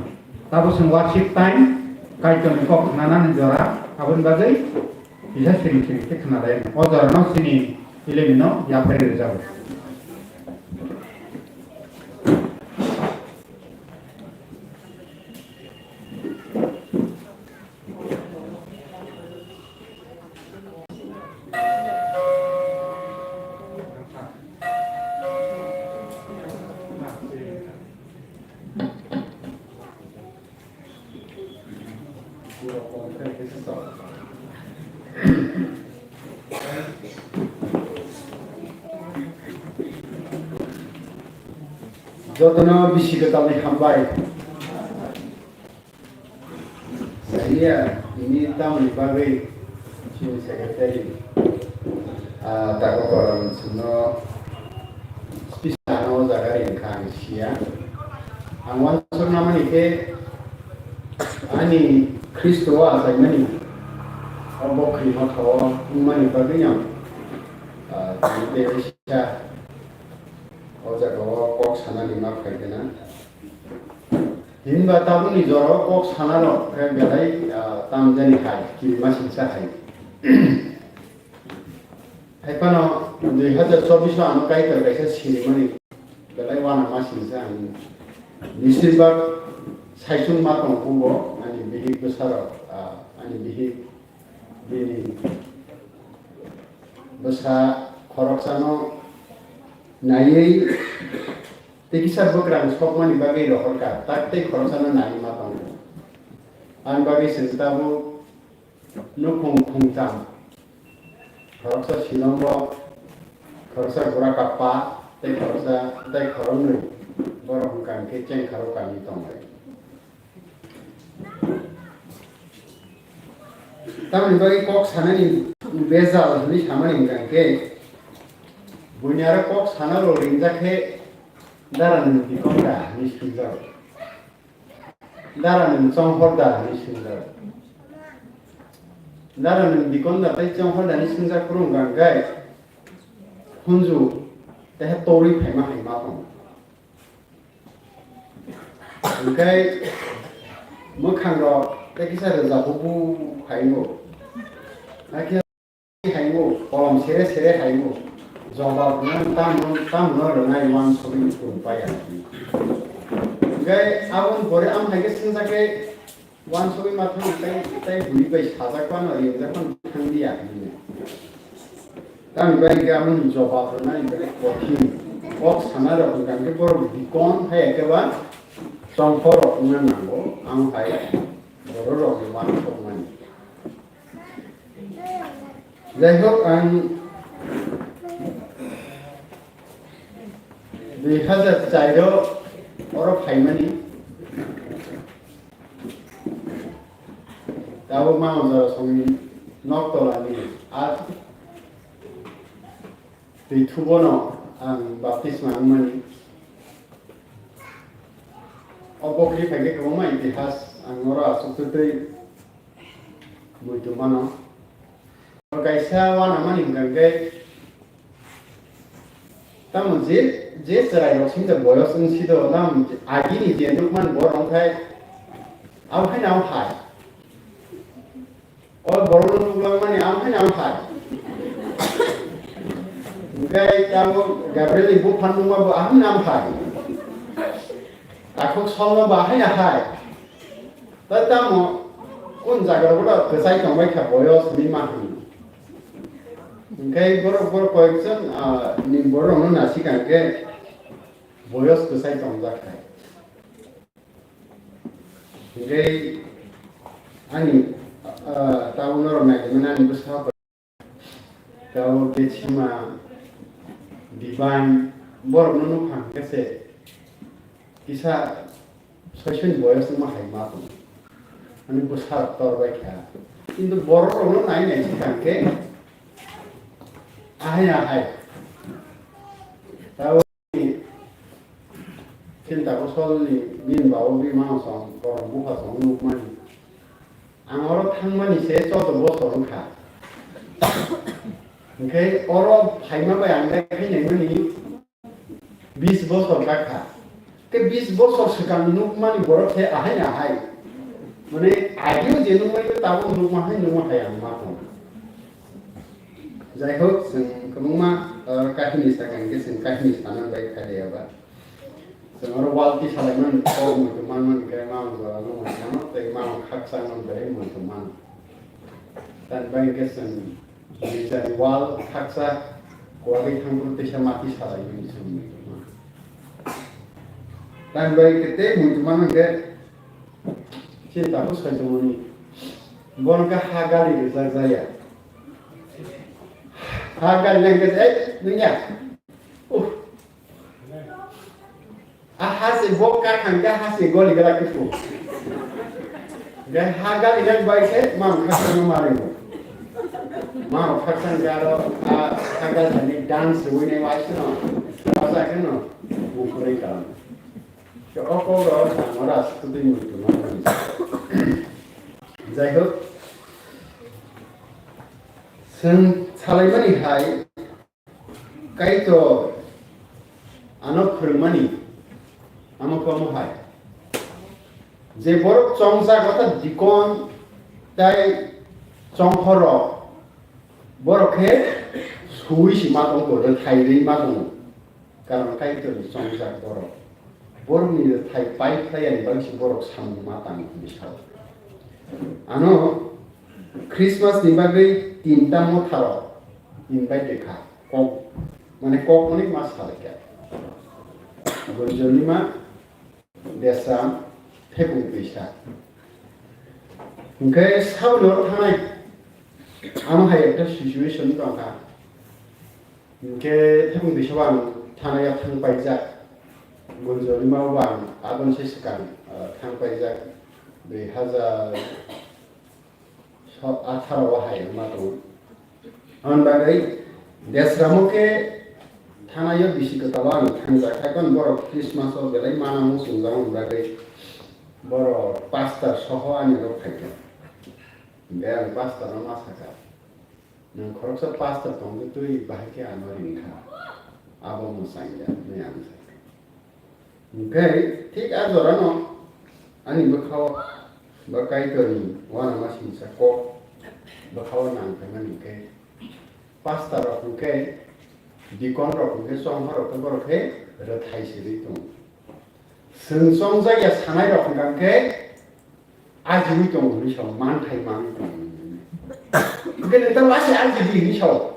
Tabuk chwng warship time, Kaitorni kok khnanani jora, aboni bagwi kisa siring siring khe khna lai. O jorano chini Ilemino yaphari rwjago. Jotono bisi kwtalni hambai. Saiya, ini tamni bagwi chini secretary, ah, tago koron sino special ano jaga ri wngkha ang siya. Ang wansuk namani khe ani Khristo o achaimani o bokri motha o wngmani bagwi ang, ah, tini tei siya o jaga o kok sanani ma phai khe na. Hinba tabukni jora o kok sanarok khe belai, ah, tamjani hai, kirima singsa hai. Hai phano dui hazar chobbish o ano Kaitor kaisa sirimani belai uanama singsa ang. Besirbak saichung ma tong phungo ani bihik bwsarok, ah, ani bihik bini bwsa khoroksano naiwi tei kisa bwkrang sokmani bagwi rohorkha, tak tei khoroksano naiwi ma tongo. Ani bagwi chwng tabuk nukhung khungtam, khoroksa Shillongo, khoroksa Gorakappa, tei khoroksa, tei khoroknwi borok wngkha hwnkhe Chengkharo kami tongo. Tamoni bagwi kok sanani bejal hwnwi samani hwnkha khe, buini aro kok sanalo ringjak khe dara nwng bikon da hwnwi swngjago. Dara nwng chonghor da hwnwi swngjago. Dara nwng bikon da tei chonghor da hwnwi swngjak phuru hwnkha khe, hunju tei torwi phaima hai ma tongo. Hwnkhe mwkhang rok tei kisa rwjak bubu hai wngo. Hakhe hai wngo kolom sere sere hai wngo. Jobab nang tamo tamo rwnai uansugwi tong paya. Hwnkhe aboni pore ang hai khe swngjak khe uansugwi ma thang tei tei bui bai sajak phano ringjak phano thang liya hinwi. Tamni bagwi khe aboni jobab rwnani belai kothin. Kok sanai rok hwnkha khe borok bikon hai khe ba chongkhor rok wngna nango, ang hai borok rokni uansukmani. Jaihok, ang dui hazar char o oro phaimani. Tabuk mano jora songni nok tolani a twi thubono ang baptisma wngmani. O bokri phaikhe kwbangma itihas ang oro aswk twi twi muitu mano. Kaisa uanamani hwnkha khe tamo je, je chwrairok singsa boyos wngsi do, tamo agini je nukmani borok wngkhai, abo haino abo hai. O borokno nuklangmani abo haino abo hai. Hwnkhe tamo Gabrielni buphang nukma bo abo haino abo hai. Takhuk solma bo abo haino hai. Ta tamo kun jaga rok kwchai tongbai kha boyos hinwi ma hwn. Hwnkhe borok, borok koyekjon, ah, ni borok rokno nasikha hwnkhe boyos kwchai tongjak hai. Hwnkhe Ani, ah, tabuk norok naidi mani ani bwsao tabuk Gethima, Divine, borokno nukha hwnkhe se kisa soisoni boyos wngma hai ma tongo. Ani bwsarok tor bai kha. Kintu borok rokno nai nai se kang khe ahai ahai. Tabuk Chini tabuk solni bini babu bini mano song, borok bupha song nukmani. Ang oro thangmani se choudo bosor wngkha. Hwnkhe oro phaima bai ang dai khainaimani bis bosor kakha. Khe bis bosor swkang nukmani borok khe ahai ahai. Mane ageo je nukmani tabuk nukma hai nukma hai ang ma tong. Jai hok, chwng kwbangma, uh, kahini sakha hwnkhe chwng kahini sana bai kha de aba. Chwng oro wal tisa lai mani, kok muitu man mani khe mano jora no muitu mano tei mano khakchang mani bai muitu mano. Tani bai hwnkhe chwng nijani wal khaksa kuwagwi thangphuru teisa ma tisa lai mani chwng muitu mano. Tani bai hwnkhe tei muitu mano hwnkhe chini tabuk soi tongmani. Bono khe ha gali rijak jaya. Ha gali nang khe, ei, nungya. Uh. A ha se bo ka khang ka ha se goli gala kipu. Ga ha gali nang bai se mam khasang no mare mo. Mam khasang garo a ha gali ni dance wine wai se no. Asa ke no. Bukuri kalam. Ke oko ro samara sutui mutu no. Jai hok. Seng salai mani hai. Kaitor ano phwrwngmani amo khe omo hai, je borok chongjak, orthat dikon tai chonghorrok, borok khe suwi si ma tongo, rwthai rwi ma tongo, karon Kaitorni chongjak borok. Borokni rwthai pai phlai yani bagwi se borok samung ma tang hwnwi sao. Ano Christmas ni bagwi tinta motharok invite kha, kok, mane kok mani ma salai kha. Gonjolima, Desram, Thepung Twisa. Hwnkhe saboni oro thanai, amo hai ekta situation tongkha. Hwnkhe thangwi bisabo ang thanaya thang paijak. Gunjorima bo ang aboni se swkang, ah, thang paijak. Dui hazar atharo o hai wngma tongo. Aboni bagwi Desramo khe thanaio bisi kwtal o ang thangjak. Haikhe borok Christmas o belai mana muchungjak, aboni bagwi borok pastor soho ani rok phaikha. Hwnkhe ang pastor no ma sakha. Nwng khoroksa pastor tongwi twi bahai khe ano ring kha. Abo mwsang ya, hwnwi ang sa kha. Hwnkhe thik a jorano ani bwkhao ba Kaitorni uanamasingcha kok bwkhao nang phaimani hwnkhe pastor rok hwnkhe, deacon rok hwnkhe, chonghorrok khe borok khe rwthai sirwi tongo. Chwng chongjak ya sanai rok hwnkha khe, ajiwi tongo hwnwi sao, manthai manwi tongo hwnwi. Hwnkhe nwng tamo ase ajidi hwnwi sao.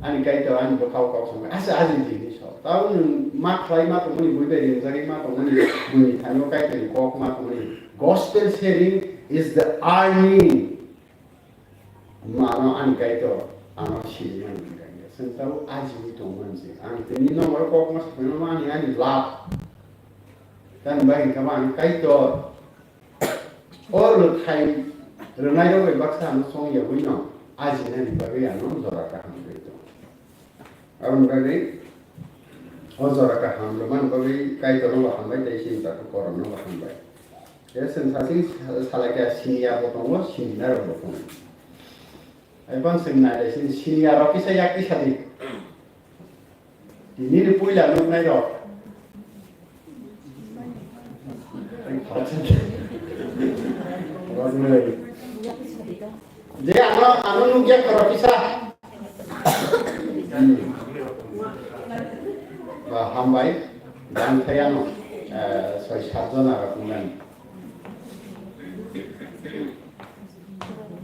Ani Kaitor ani bwkhao kok songkha, ase ajidi hwnwi sao. Tamo nwng ma khlai ma tongmani, bui bai ringjagwi ma tongmani, buini thani o Kaitorni kok ma tongmani. Gospel sharing is the earning. Mano ani Kaitor ano siri mani hwnkha khe. Chwng tamo ajiwi tongmani se. Ang tini nokbar kok ma sakmano ani, ani love. Tani bagwi khe ma ani Kaitor. O rwthai rwnairok bai baksa ano chong yagwino ajinani bagwi ano jora kaham rwi tongo. Aboni bagwi o jora kaham rwmani bagwi Kaitorno bo hambai tei chini takhuk koronno bo hambai. Tei chwng sasing salai kha siniya bo tongo, sininai rok bo tongo. Hai phano chwng nai lai sini siniya rok kisa yak kisa di. Tini ni puila nuknai rok. Je ano, ano nukya khoro kisa. Hmm. Ba, hambai. Dan thayano, eh, soi sat jona rok nuknai.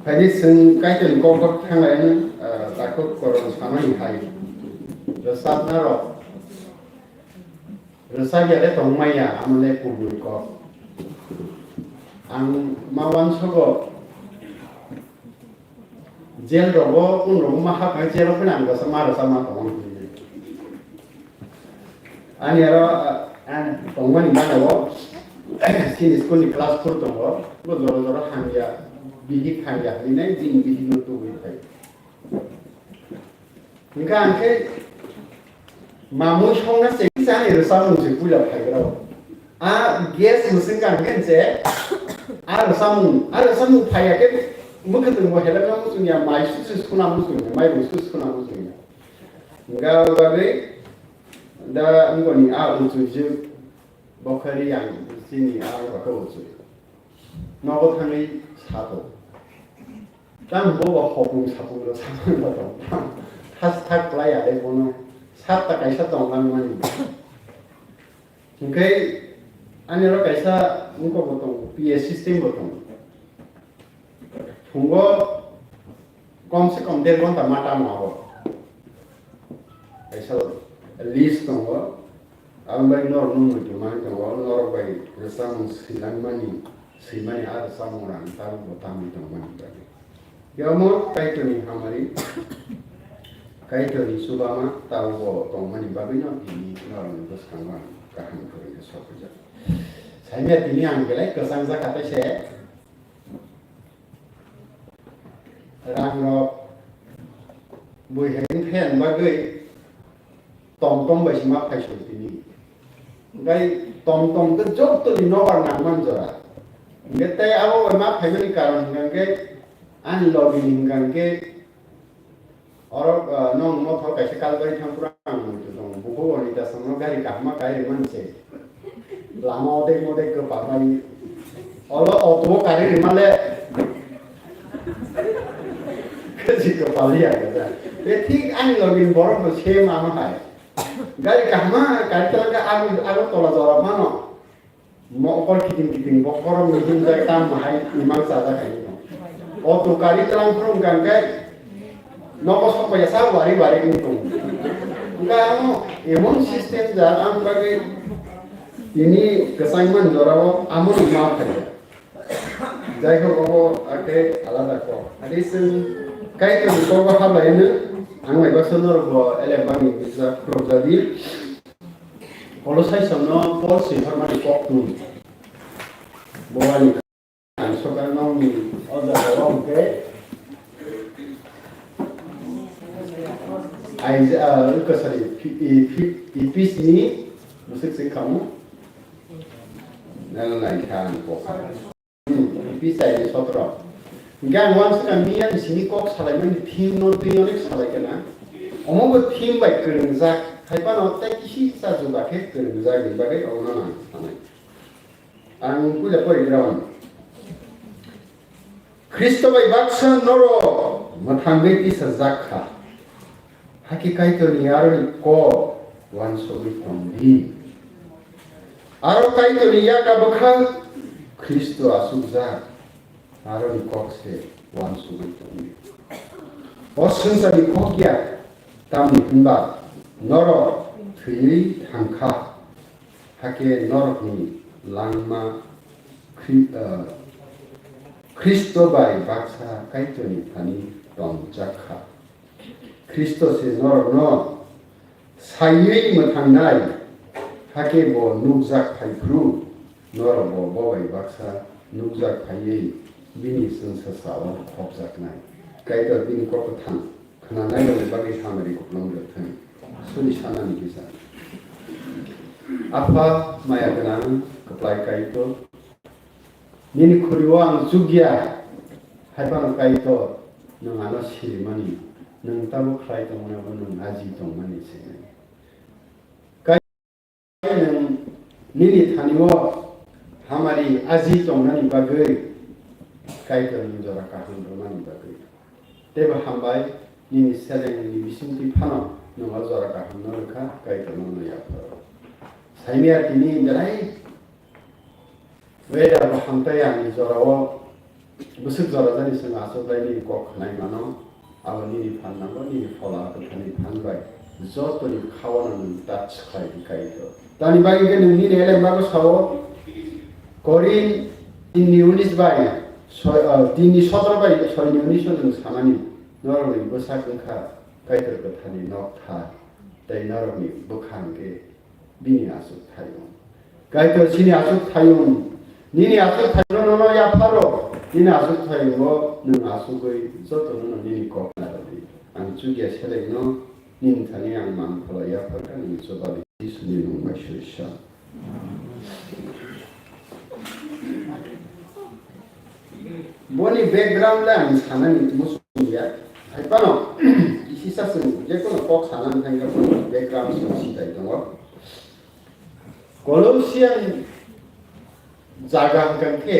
Phaidi chwng Kaitorni kok kok thanglaini, eh, takhuk koron samani hai. Rwchapna rok. Rwchapya le tongmaya, amo le kubui kok. Ang ma uansogo Jail rogo, kun rogo ma hap khe jail rok phano ang kasa ma rasa ma tong. Ani aro, ah, ang tongmani mana o, sini school ni class four tongo, bo jora jora hamya, bihik hamya hinwi nai, bini bihik no tubui phai. Hingkha ang khe mamui songna se kisa ani rwchapmung se puila phaigrao. A gas mwswng kha hingkhe se a rwchapmung, a rwchapmung phaiya khe mwkhwtwng bo helak na muchungya, mai su su suna muchungya, mai rung su su suna muchungya. Hingkha bagwi da wngoni a uchuijwk bokhari ang chini a wngkha khe uchui. Nogo thangwi sato. Tamo bo bo hopung sapung rw samani bo tong. Thas thak klai ya le bono. Sat ta kaisa tong lang mani. Hingkhe ani oro kaisa wngkok bo tong, P A system bo tong. Phungo kom se kom der ghonta ma tamo abo. Kaisa list tongo. Aboni bagwi norok nung muitu manwi tongo, norok bai rwchapmung swilangmani, swimani a rwchapmung rang tabukbo tamwi tongmani bagwi. Yomo Kaitorni hamari, Kaitorni chubama tabukbo tongmani bagwino tini norokni bwskango ang kaham kwrwngkhe sopijak. Saimya tini ang belai kwchang jakha tei se rangrok bui hai wngkhe ang bagwi tom tom bai se ma phai song tini. Hingkhe tom tom khe joto ni nobar nangman jora. Hingkhe tei abo bai ma phaimani karon hingkha khe ani logi ni hingkha khe oro, ah, nong mothor kaisa Kalbari thang phuru ang muitu tongo. Bukhuk oni ta songno gari kahma kai rwmani se. Lama odek modek kwpal bai. Olo auto o kari rwma le. Kachi kwpal ya kacha. Be thik ani logi ni borok bo same ano hai. Gari kahma kari talangka Agartala jora phano. Mokol kiting kiting bokhorok ni himjak tam bahai imang chajak hai no. Auto kari talang phuru hingkha khe nogo sokpaiya sa wari wari wng tongo. Hingkha ano immune system ja ang bagwi tini kwchangmani jorao amo ni ma phaiya. Jai ho obo akhe alada kok. Adi chwng Kaitorni kokbo hablai hwno ang bai baksa norokbo elembani bijak khurokjadi. Kolosai songno Paul swi hormani koktun. Bowani ang sokar nongni o jaga o hwnkhe Aisa, ah, sorry, Phi-, i-, Phi-, Ipis ni bwswk se khamu. Nang nai kha ang kok. Hmm, Ipis ai ni sotro. Hingke ang uansukha miya ni simi kok salaimani theme no twi onek salai khe na. Omo bo theme bai kwrwngjak, hai phano tei kisi sa juda khe kwrwngjak ni bagwi omo no ang sanai. Ang puila pori ground. Khristo bai baksa norok mwthangwi tisajak kha. Hakhe Kaitorni aroni kok uansugwi tong di. Aro Kaitorni yaka bwkhak Khristo achukjak, aroni kok se uansugwi tong di. O swngcharni kok ya, tamni hwnba norok thwiwi thang kha, hakhe norokni langma Khri-, ah, Khristo bai baksa Kaitorni thani tongjak kha. Khristo se norokno saiwi mwthangnai, hakhe bo nukjak phai phuru norokbo bo bai baksa nukjak phaiwi bini chwngsacha-o khopjaknai. Kaitor bini kok kwthang khwnanairokni bagwi hamari kupulung rwthwng. Suri sanani kisa. Apha maya gwnang kwplai Kaitor, nini khuri-o ang chukya, hai phano Kaitor, nwng ano sirimani, nwng tabuk khlai tongmani abo nwng aji tongmani se. Kaitor nwng nini thani-o hamari aji tongnani bagwi, Kaitor nwng jora kaham rwmani bagwi. Teibo hambai, nini selengni bisingtwi phano nwng o jora kahamno rwkha, Kaitorno no yapharo. Saimaya tini belai weather bo hamtaiya ni jorao bwswk jora jani chwng achuk lai nini kok khwnai mano, abo nini phan nango, nini phola kwthani phan bai jotoni khaono nwng touch khlai di Kaitor. Tamni bagwi khe nwng nini elem bago sao, Korin tinni unis bai soi, ah, tinni sotro bai soini unis o nwng sanani. Norokni bwsak wngkha Kaitor kwtharni nokthar, tei norokni bwkha hwnkhe bini achukthayung. Kaitor chini achukthayung, nini achukthayungno nono yapharo, nini achukthayungo nwng achugwi jotono nini kok narwdi. Ang chukya selaino nini thani ang mang phalwi yapharkha, nini chubabi Jisuni mung bai soi sa. Boni background le ang sanani muchung ya. Hai phano, kisi sa chwng je kono kok sanani thangkha boni background chwng sibai tongo. Colossian jaga hwnkha khe,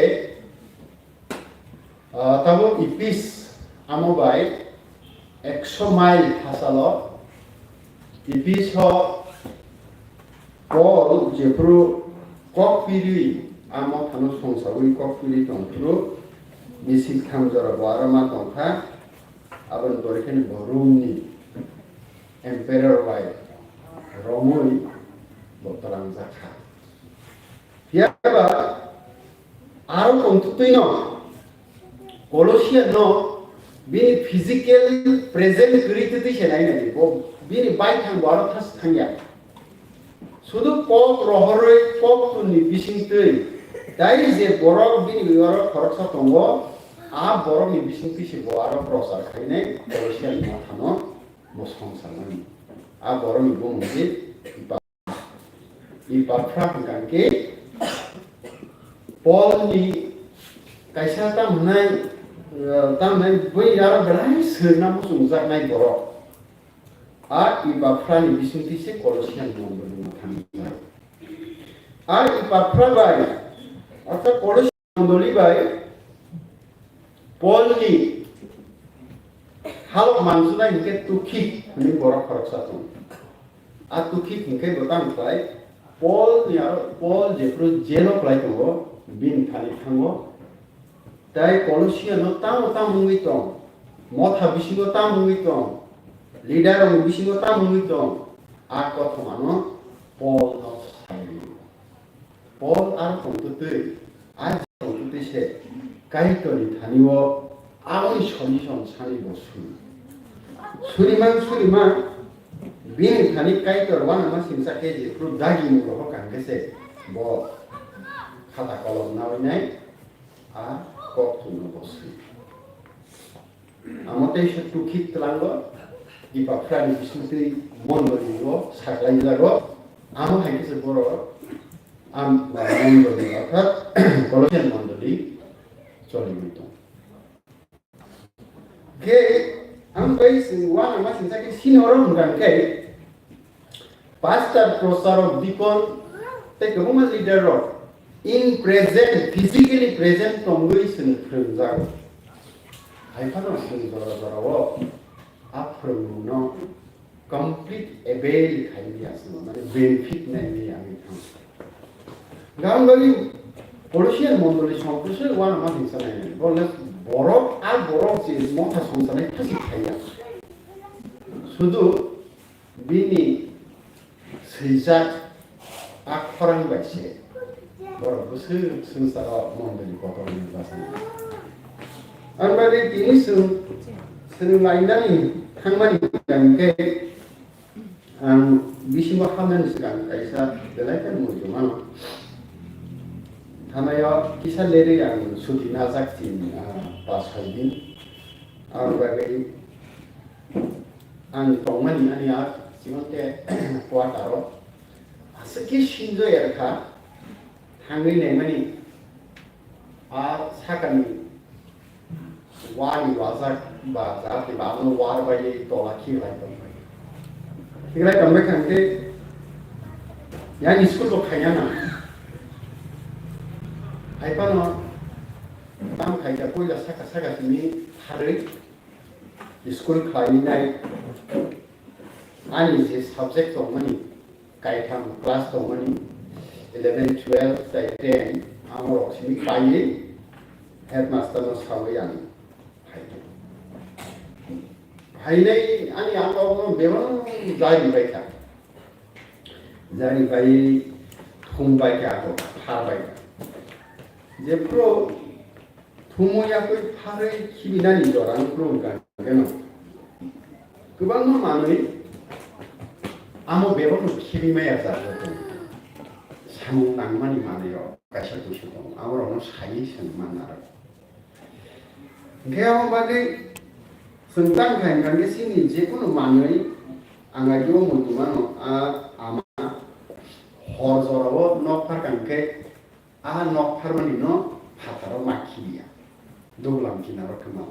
ah, tamo Epis amo bai ekso mile thasalo Epis o Paul jephru kok piri, amo phano songsawi kok piri tongphru, bisi tham jora bo aro ma tongkha, aboni pore khe bo Rome ni emperor bai romwi bo twlangjakha. Phiya ba aro tongtwtwino Colossian no bini physical present kwrwi twtwi se nai nai bo bini baithang bo aro thas thangya. Sudu kok rohorwi kok tuni bisingtwi dai je borok bini oro khoroksa tongo, a borokni bisingtwi se bo aro prochar khainai Colossian mathano bo songcharmani. A borokni bumung khe Epapra hwnkha khe Paul ni kaisa tamhnai, eh, tamhnai bai aro belai swrwngna muchungjaknai borok. A Epapra ni bisingtwi se Colossian mondoli no thangwi. A Epapra bai, orthat Colossian mondoli bai Paul ni halok manjunai hinkhe Tukhik hwnwi borok khoroksa tongo. A Tukhik hinkhe bo tamo khlai Paul ni aro Paul jephru jail o khlai tongo, bini thani thango. Tai Colossian no tamo tamo wngwi tong, motha bisingo tamo wngwi tong, leader rokni bisingo tamo wngwi tong, a kothoma no Paul no sai rw. Paul aro tongtwtwi, a tongtwtwi se Kaitorni thani-o aboni solution sani bo suri. Surimang surimang bini thani Kaitor uanama singcha khe jephru dagi mung rohor kha hwnkhe se bo khata kolom nawi nai a kok chwngno bo suri. Amo tei se Tukhik twlango, Epaphrani bisingtwi mondoli o saklaijago. Amo hai khe se borok am-, mondoli orthat Colossian mondoli choliwi tong. Khe ang bai se uanama singcha khe senior hwnkha khe, pastor, prochar rok, deacon tei kwbangma leader rok in present, physically present tongwi chwng phrwngjago. Hai phano chwng jora jorao a phrwngmungno complete avail khai ya chwng, mane benefit nai ya ang thang. Gam gari Colossian mondoli songkhe se uanama singcha nai nai. Borok, borok, a borok je motha songchanai thasi khai ya. Sudu bini swijak a khorang bai se borok bwswk swngcharo mondoli kotorni bachai. Ang bagwi tini chwng, chwng lainani thangmani hwnkhe ang bisingo hamnani swkang kaisa belai khe muitu mano. Thanaio kisa lerwi ang suti najak chini, ah, pas soi din. Ang bagwi Ang tongmani ani a chimante quarter o aswk khe sinjo erkha, thangwi naimani a sakani wani wajak ba jati ba abono war bai tola khiklai tongmani. Khiklai tongmai kha hwnkhe yang school bo khaina na. Hai phano tam khaikha puila saka saka simi harwi school khlainai ani je subject tongmani, kaitham class tongmani, eleven, twelve tei ten, amorok simi paiwi headmaster no sawi ang phaikha. Phainai ani ang okno bebak jari baikha. Jari bai thum baikha, ako phar baikha. Jephru thumo yakwi pharwi khibinani jora ang phuru hwnkha hwnkhe no. Kwbangma manwi amo bebakno khibi maya jaga tongo. Samung nangmani manwirok kaisa kusu tongo, aborokno saiwi chwng manna rw. Hwnkhe amo bagwi chwng tang kha hwnkha khe chini jekunu manwi ang agio muitu mano, a ama hor jorao nok pharkha hwnkhe a nok pharmani no phataro ma khibiya, duglam kinaro khe ma.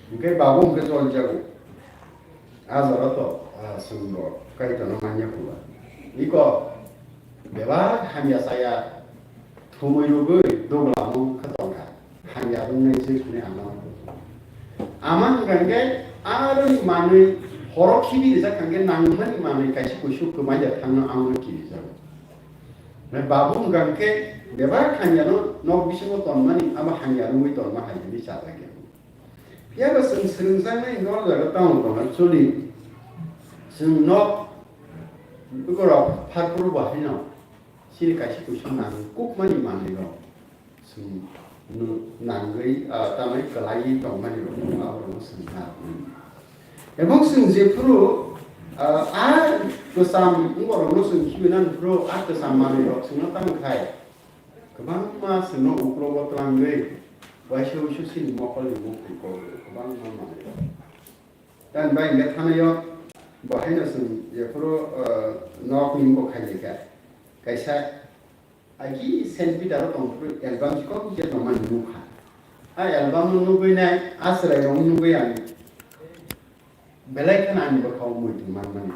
Hwnkhe babu hwnkhe jol jago. A jora to, ah, chwng bo Kaitorno manya phuba. Iko bebak hamya chaya thumui rwgwi duglam wngkha tongkha. Hamya wngnai se hwnwi ama. Ama hwnkha hwnkhe aroni manwi horo khibi rijak hwnkhe nangmani manwi kaisa kuisuk kwmai da thangno amno kirijago. Babu hwnkha hwnkhe bebak hamyano nok bisingo tonmani abo hamya wngwi tonma hai hwnwi chajakya. Phiya bo chwng swrwngjaknai hwnkhe o jaga tamo tong actually chwng nok borok pharphuru bo haino chini kaisa kuisuk nang kukmani manwirok chwng nw-, nangwi, ah, tamni kwlaiwi tongmani rok aborokno chwng na. Ebong chwng jephuru, ah, a kwcham borokno chwng khibi nang phuru a kwcham manwirok chwngno tamo khai. Kwbangma chwngno uklogo twlangwi, waisa wuisu chini mokolni muktwi kok kwbangma manwi. Tamni bai hwnkhe thanaio bo haino chwng jephuru, ah, nokni wngkok khaijai kha. Kaisa agi Saint Peter o tongphuru album chikon je tongmani nukha. A album no nugwi nai a chwrairokno nugwi ang belai kheno ani bwkhao muitu manmani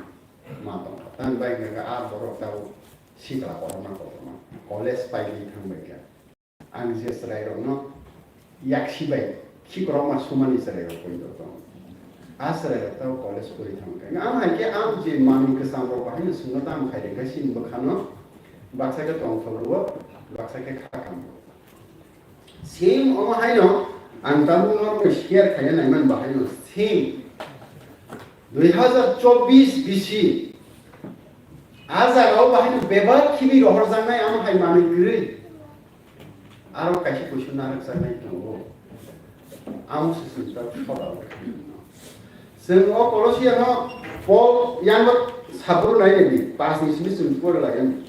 ma tongkha. Tamni bai hwnkhe a borok tabuk sikla kotorma kotorma college paigwi thangbai kha. Ang je chwrairokno yaksi bai khikrokma sumani chwrairok poito tongo. A chwrairok tabuk college pori thangkha. Ang hai khe ang je manwi kwchamrok bahaino chwngno tamo khai rwkha chini bwkhano baksa khe tongthok rwo, baksa khe kha kam rwo. Same omo haino ang tabuk norokno share khaina naiman bahaino same dui hazar chobbish bisi a jagao bahaino bebak khibi rohorjaknai amo hai manwi kwrwi. Aro kaisa kuisu narwkjaknai tongo. Amo se chwng ta soda rwkha. Chwng o Kolosia no Paul yango sabru nai nai di, pas ni simi chwng pori lai ani.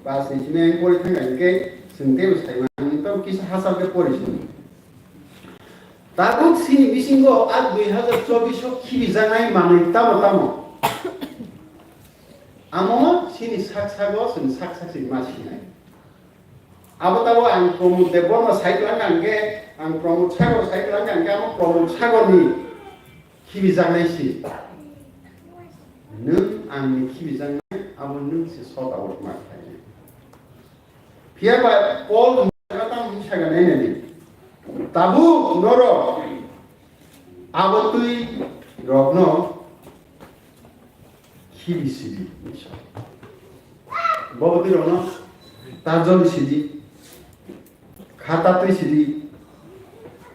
Pas ni simi ang pori thang nai khe chwng teibo sai mani, tamo kisa hachal khe pori sini. Tabuk chini bisingo a dui hazar chobbish o khibijaknai manwi tamo tamo. Amo chini sak sago chwng sak sak se ma sinai. Abo tabo ang Pramod Debbarma sai twlang kha hwnkhe, ang Pramod Sagar sai twlang kha hwnkhe, amo Pramod Sagarni khibijaknai se. Nwng angni khibijaknai, abo nwng se sort out ma khlainai. Phiya ba Paul hwnka tamo hwnwi saga nai nani. Tabuk norok abo twi rokno khibi sidi. Bo bwtwi rokno ta joli sidi, kha ta twi sidi,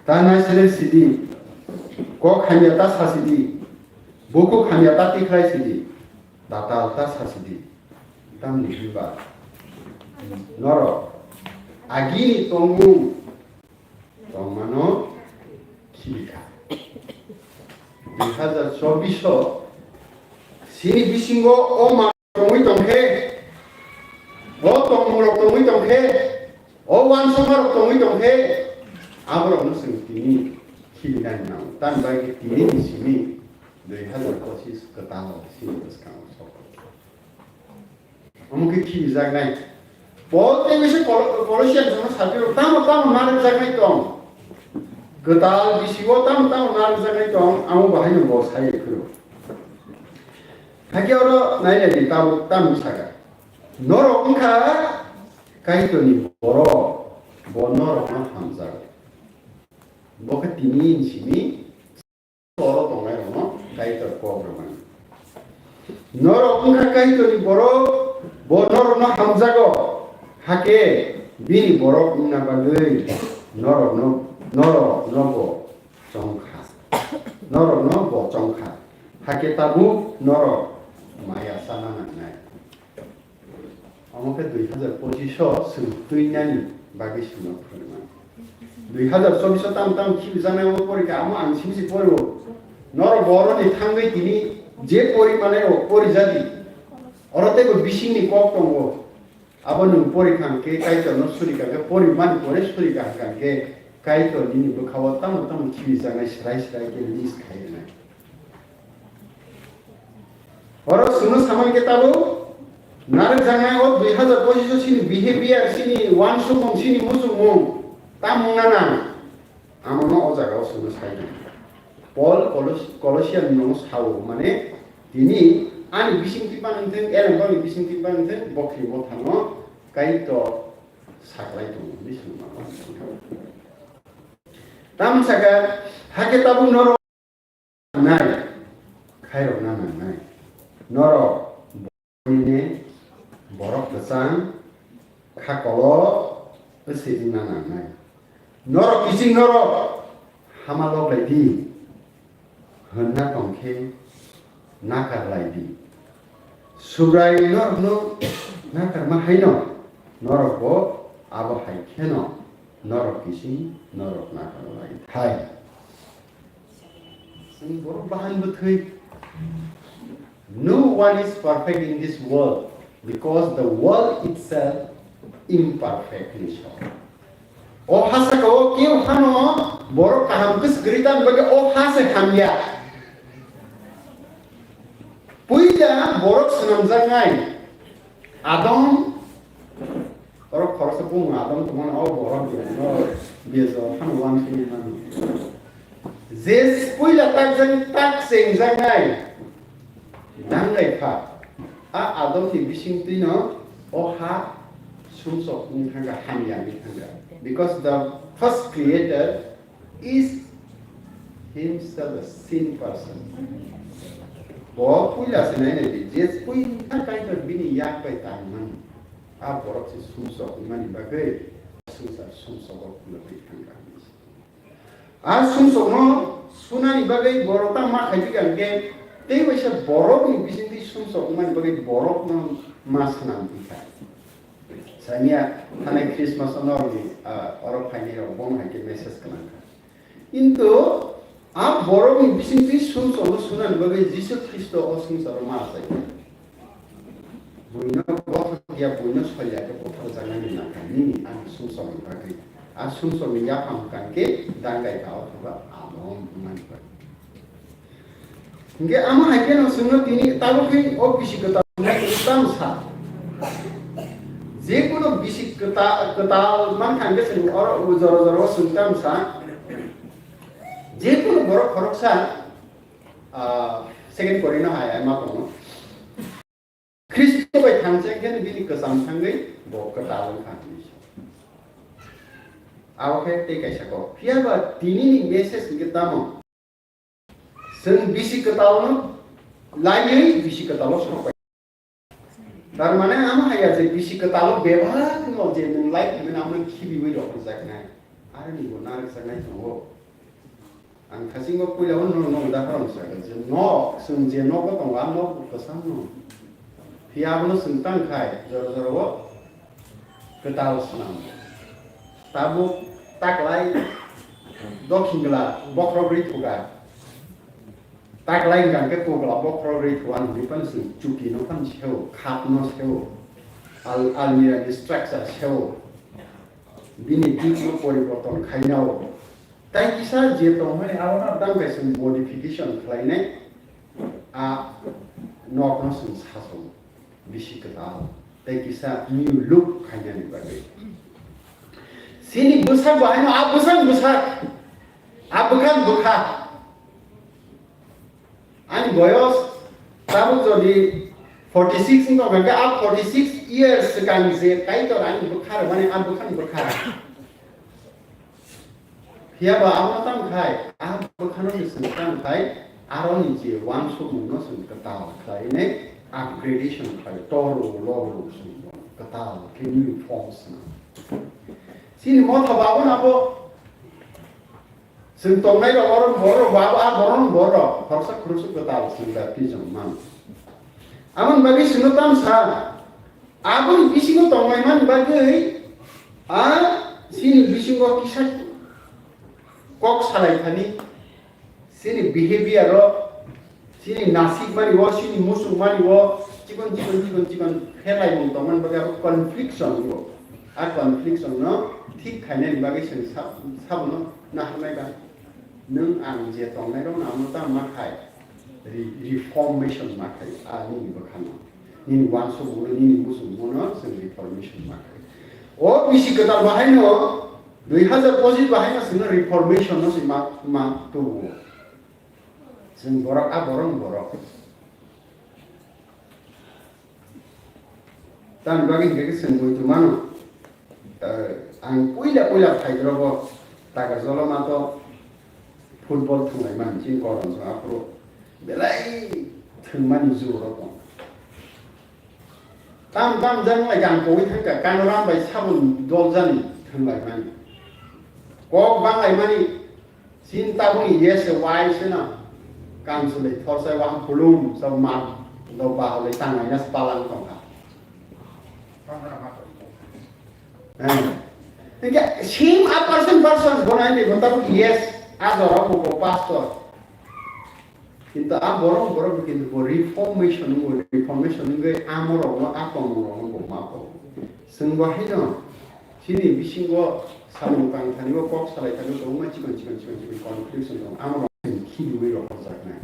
ta naiselek sidi, kok hamya ta sa sidi, bukhuk hamya ta tikhlai sidi, tatal ta sa sidi. Tamni hwnba norok agini tongmung tongmano khibikha. Dui hazar chobbish o chini bisingo o ma tongwi tongkhe, o tongmungrok tongwi tongkhe, o uansukmarok tongwi tongkhe, aborokno chwng tini khibinani nango. Tamni bagwi tini ni simi dui hazar pochis kwtal sini bwskango sok. Omo khe khibijaknai. Paul tei mise Kol-, Kolosian jona saphiro tamo tamo narwkjaknai tong. Kwtal bisingo tamo tamo narwkjaknai tong, amo bahaino bo sai phiro. Hakhe oro nai nai di tamo tamo saka. Norok wngkha Kaitorni borok, bo norokno hamjago. Bo khe tini ni simi oro tongnairokno Kaitor kok rwmani. Norok wngkha Kaitorni borok, bo norokno hamjago, hakhe bini borok wngna bagwi norokno, norokno bo chongkha. Norokno bo chongkha, hakhe tabuk norok maya sana nangnai. Omo khe dui hazar pochis o chwng twinani bagwi chwngno phwrwngmani. Dui hazar chobbish o tam tam khibijaknai omo porikha, amo ang simi se poriwo. Norok boroni thangwi tini je pori manai rok pori jadi. Oro teibo bisingni kok tongo. Abo nwng pori kha hwnkhe Kaitorno suri kha hwnkhe pori mani pore suri kha hwnkhe Kaitor nini bwkhao tamo tamo khibijaknai srai srai khe list khai rwnai. Oro chwngno samani khe tabuk narwkjaknai o dui hazar pochish o chini behavior, chini uansukmung, chini muchungmung, tamo wngna nang? Amono o jagao chwngno sai di. Paul Kolos-, Kolosian no sao, mane, tini ani bisingtwi panwng thwng, Elembani bisingtwi panwng thwng, bokri mothano Kaitor saklai tongo, hwnwi swngma. Tamo saka, hakhe tabuk norok nangnai, khairokna nangnai. Norok borokni borok kwchang kha kolok wngsi wngna nangnai. Norok kiching norok hama loklai di, hwnna tong khe nakar lai di. Subrai norokno nakarma haino norokbo abo hai kheno norok kiching norok nakar lai thai. Chwng borok bahan bwthwi. No one is perfect in this world because the world itself imperfectly so. O ha saka o keu hano borok kaham khe swkri tang bagwi o ha se hamya. Puila borok swnamjaknai Adam, oro khoroksa bung Adam tongmani o borok biya, no biya jora phano uansuknai mano. Je puila takjak tak chengjaknai dangai kha, a Adamni bisingtwino o ha sumsok wng thangkha, hamya wng thangkha. Because the first creator is himself a sin person. Bo puila se nai nai di, je puila Kaitor bini yak bai tangmani, a borok se sumsok wngmani bagwi swngchar sumsogo phunugwi thangkha. A sumsokno sunani bagwi borok ta ma khai di kha hwnkhe, tei waisa borokni bisingtwi sumsok wngmani bagwi borokno ma swnam di kha. Sanya thanai Christmas o norokni, ah, oro phainai rok bono hai khe message kwnang kha. Kintu a borokni bisingtwi sumsokno sunani bagwi Jisu Khristo o swngcharo ma achai kha. Buino bothor ya, buino soi ya khe butharjaknani nangkha nini ani sumsokni bagwi. A sumsokni yaphang hwnkha khe dangai kha othoba Adam wngmani bagwi. Hingke amo hai kheno chwngno tini tabuk khe o bisi kwtal hwnwi tamo sa. Je kono bisi kwta-, kwtal mankha hingke chwng oro jora jora o chwng tamo sa. Je kono borok khoroksa, ah, second Korinth hai ai ma tongo. Khristo bai thangcheng khe bini kwcham thangwi bo kwtal wngkha hinwi sa. Abo khe tei kaisa kok. Phiya ba tini ni message hwnkhe tamo? Chwng bisi kwtal no laiwi bisi kwtal o sok pai. Tar mane amo haya je bisi kwtal o bebak no je nwng lai thangwi amo khibiwi rok rwjaknai. Aroni bo narwkjaknai tongo. Ang thasingo puila o nwng nwng da phano sakha je nok, chwng je nogo tongo, a nok bo kwcham no. Phiya abono chwng tang khai, jora jora o kwtal swnam. Tabuk taklai dokhingla bokhorok rwi thuga. Taklai hwnkha khe kugla bokhorok rwi thuga, hwnwi phano chwng chuki no phano seo, khat no seo, al-, almirah ni structure seo. Bini dip no poriborton khainao. Tai kisa je tongmani abono tang kaisa modification khlainai, a nokno chwng sajago bisi kwtal tei kisa new look khainani bagwi. Chini bwsak bo haino a bwsak bwsak, a bwkha bwkha. Ani boyos tabuk jodi forty six wng tongkha hwnkhe, a forty six years swkang je Kaitor ani bwkha rwmani, a bwkhani bwkha. Phiya ba abono tamo khai, a bwkhano se chwng tamo khai, aroni je uansukmungno chwng kwtal khlainai, upgradation khlai, toro loro chwng kwtal khe new forms na. Chini motha ba abono abo Chwng tongnai rok oro borok ba a borok borok khoroksa khoroksa kwtal chwng baptism man. Amoni bagwi chwngno tam sa, aboni bisingo tongnai man bagwi a chini bisingo kisa kok salai thani, Chini behavior o, chini nasik mani o, chini musuk mani o, chikon chikon chikon chikon khelai mung tongmani bagwi abo confliction o. A confliction no thik khainani bagwi chwng sab-, sabono naharnai ba. Nwng ang je tongnai rok no amo ta ma khai, re-, reformation ma khai, a nini bwkha no. Nini uansuk mung no, nini musuk mung no chwng reformation ma khai. O bisi kwtal bahai no, dui hazar pochis bahai no chwng no reformation no se ma, ma tubu. Chwng borok, a borok, borok. Tamni bagwi hinkhe chwng muitu mano. Eh, ang puila puila phaidrogo Takarjala mato football thwnglaimani chini koron chwng aphuru belai thwngmani juro tong. Tam tam jang lai gang kogwi thangkha, kanoram bai sabun doljani thwnglaimani. Kok banglaimani, chini tabukni yes se wai se no. Kansulwi thorsai waham pulum, sa ma do baholwi tangnai na spalang tongkha. Eh. Hingke same a person, person, bono hindi, bono tabuk yes, a jora bo, bo pastor. Kintu a borok, borok kintu bo reformation wngwi, reformation wngwi amorokno, a tongmungrokno bo ma bo. Chwng bo haino chini bisingo samung tang thani bo kok salai thani bo kwbangma chikon chikon chikon chikon confliction tongo. Amorok khibiwi rok horjaknai.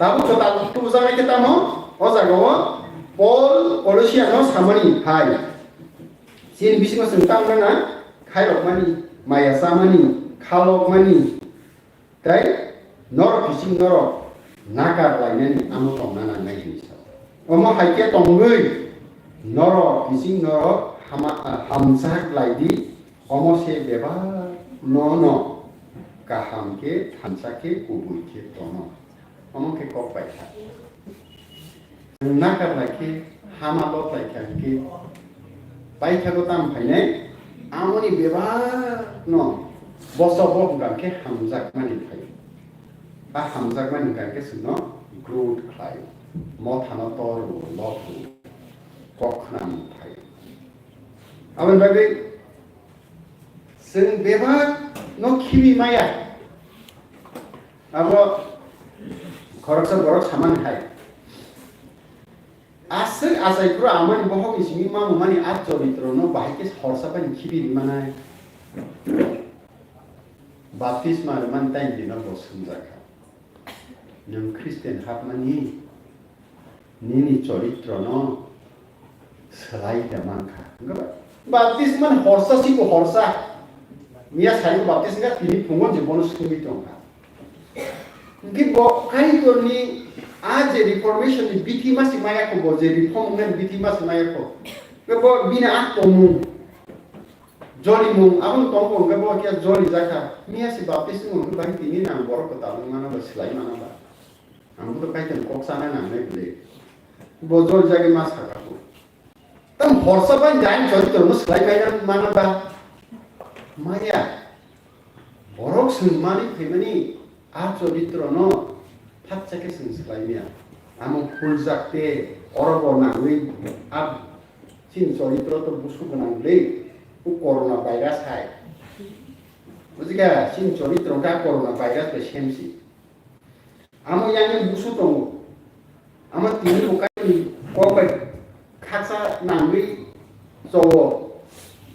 Tabuk kwtal tubujaknai khe tamo o jagao Paul Colossiano samani hai. Chini bisingo chwng tamo nana khairokmani, maya chamani, khalokmani, tei norok kiching norok nakar lainani amo tongna nangnai hwnwi sa. Omo hai khe tongwi norok kiching norok hama-, hamjak lai di, omo se bebak no no kaham khe thansa khe kubui khe tono. Omo khe kok bai kha. Nakar lai khe hama lot lai kha hwnkhe paithago tam phainai, amoni bebak no boso bo hwnkha khe hamjakmani phai. A hamjakmani hwnkha khe chwngno growth khlai, mothano toru, lothu, kok khna mung phai. Aboni bagwi chwng bebak no khibi maya. Abo khoroksa borok samani hai. Aswk achai phuru amani bohokni simi mamani a choritrono bahai khe horsa bai khibi rimanai. Baptisma rwmani time dino bo swngjak kha. Nwng Christian hapmani nini choritrono swlai da mankha. Hwnkhe baptisma ni horsa sibo horsa. Miya sayo baptisma tini phungo je bono swngwi tongkha. Hwnkhe bo Kaitorni a je reformation ni bithi masi maya kho, bo je reform wngnani bithi masi maya kho. Hwnkhe bo bini a tongmung, jolimung, aboni tongmung hwnkhe bo khe joli jakha. Miya se baptisma hwnkhe bai tini nang borok kwtal wngmano ba swlai mano ba. Ang bo to Kaitor kok sana nangnai bwle. Bo jol jagwi ma saka bo. Tam horsa bai jani choritrono swlai bai mano ba? Maya. Borok swng mani phaimani a choritrono thakcha khe swng swlai maya. Amo phuljak te oro bo nangwi a chini choritro to busu gwnang le. O corona virus hai. Bujikha chini choritro ka corona virus bai same si. Amo yang busu tongo. Amo tini bo kaini kok bai khaksa nangwi chowo.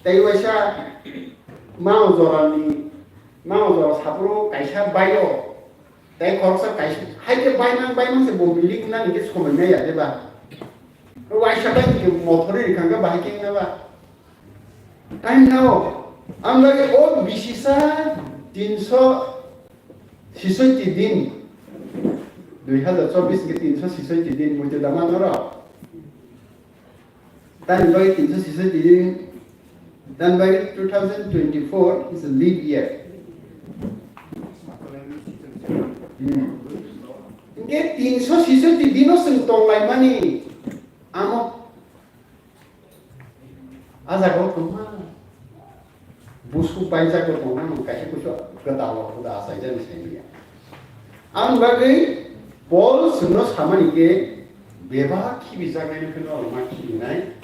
Tei waisa mao jorani, mao jora sapro kaisa baio. Tei khoroksa kaisa. Hai khe baimang, baimang se bo building nani khe somai maya de ba. Waisa bai ni mothori rikang khe bahai khe na ba. Time now, ang lagi o bisisa tinso sisoiti din, dui hazar chobis ke tinso sisoiti din muitu dama noro. Time lagi tinso sisoiti din, dan lagi two thousand twenty-four is a leap year. Hmm. Hingke tinso sisoiti dino seng tonglai mani, amo A jaga o kwbangma busu paijak bo tongnai, kaisa kusu kwtal o huda achaijani sai manya. Aboni bagwi Paul chwngno samani khe bebak khibijaknaino khe norok ma khibinai,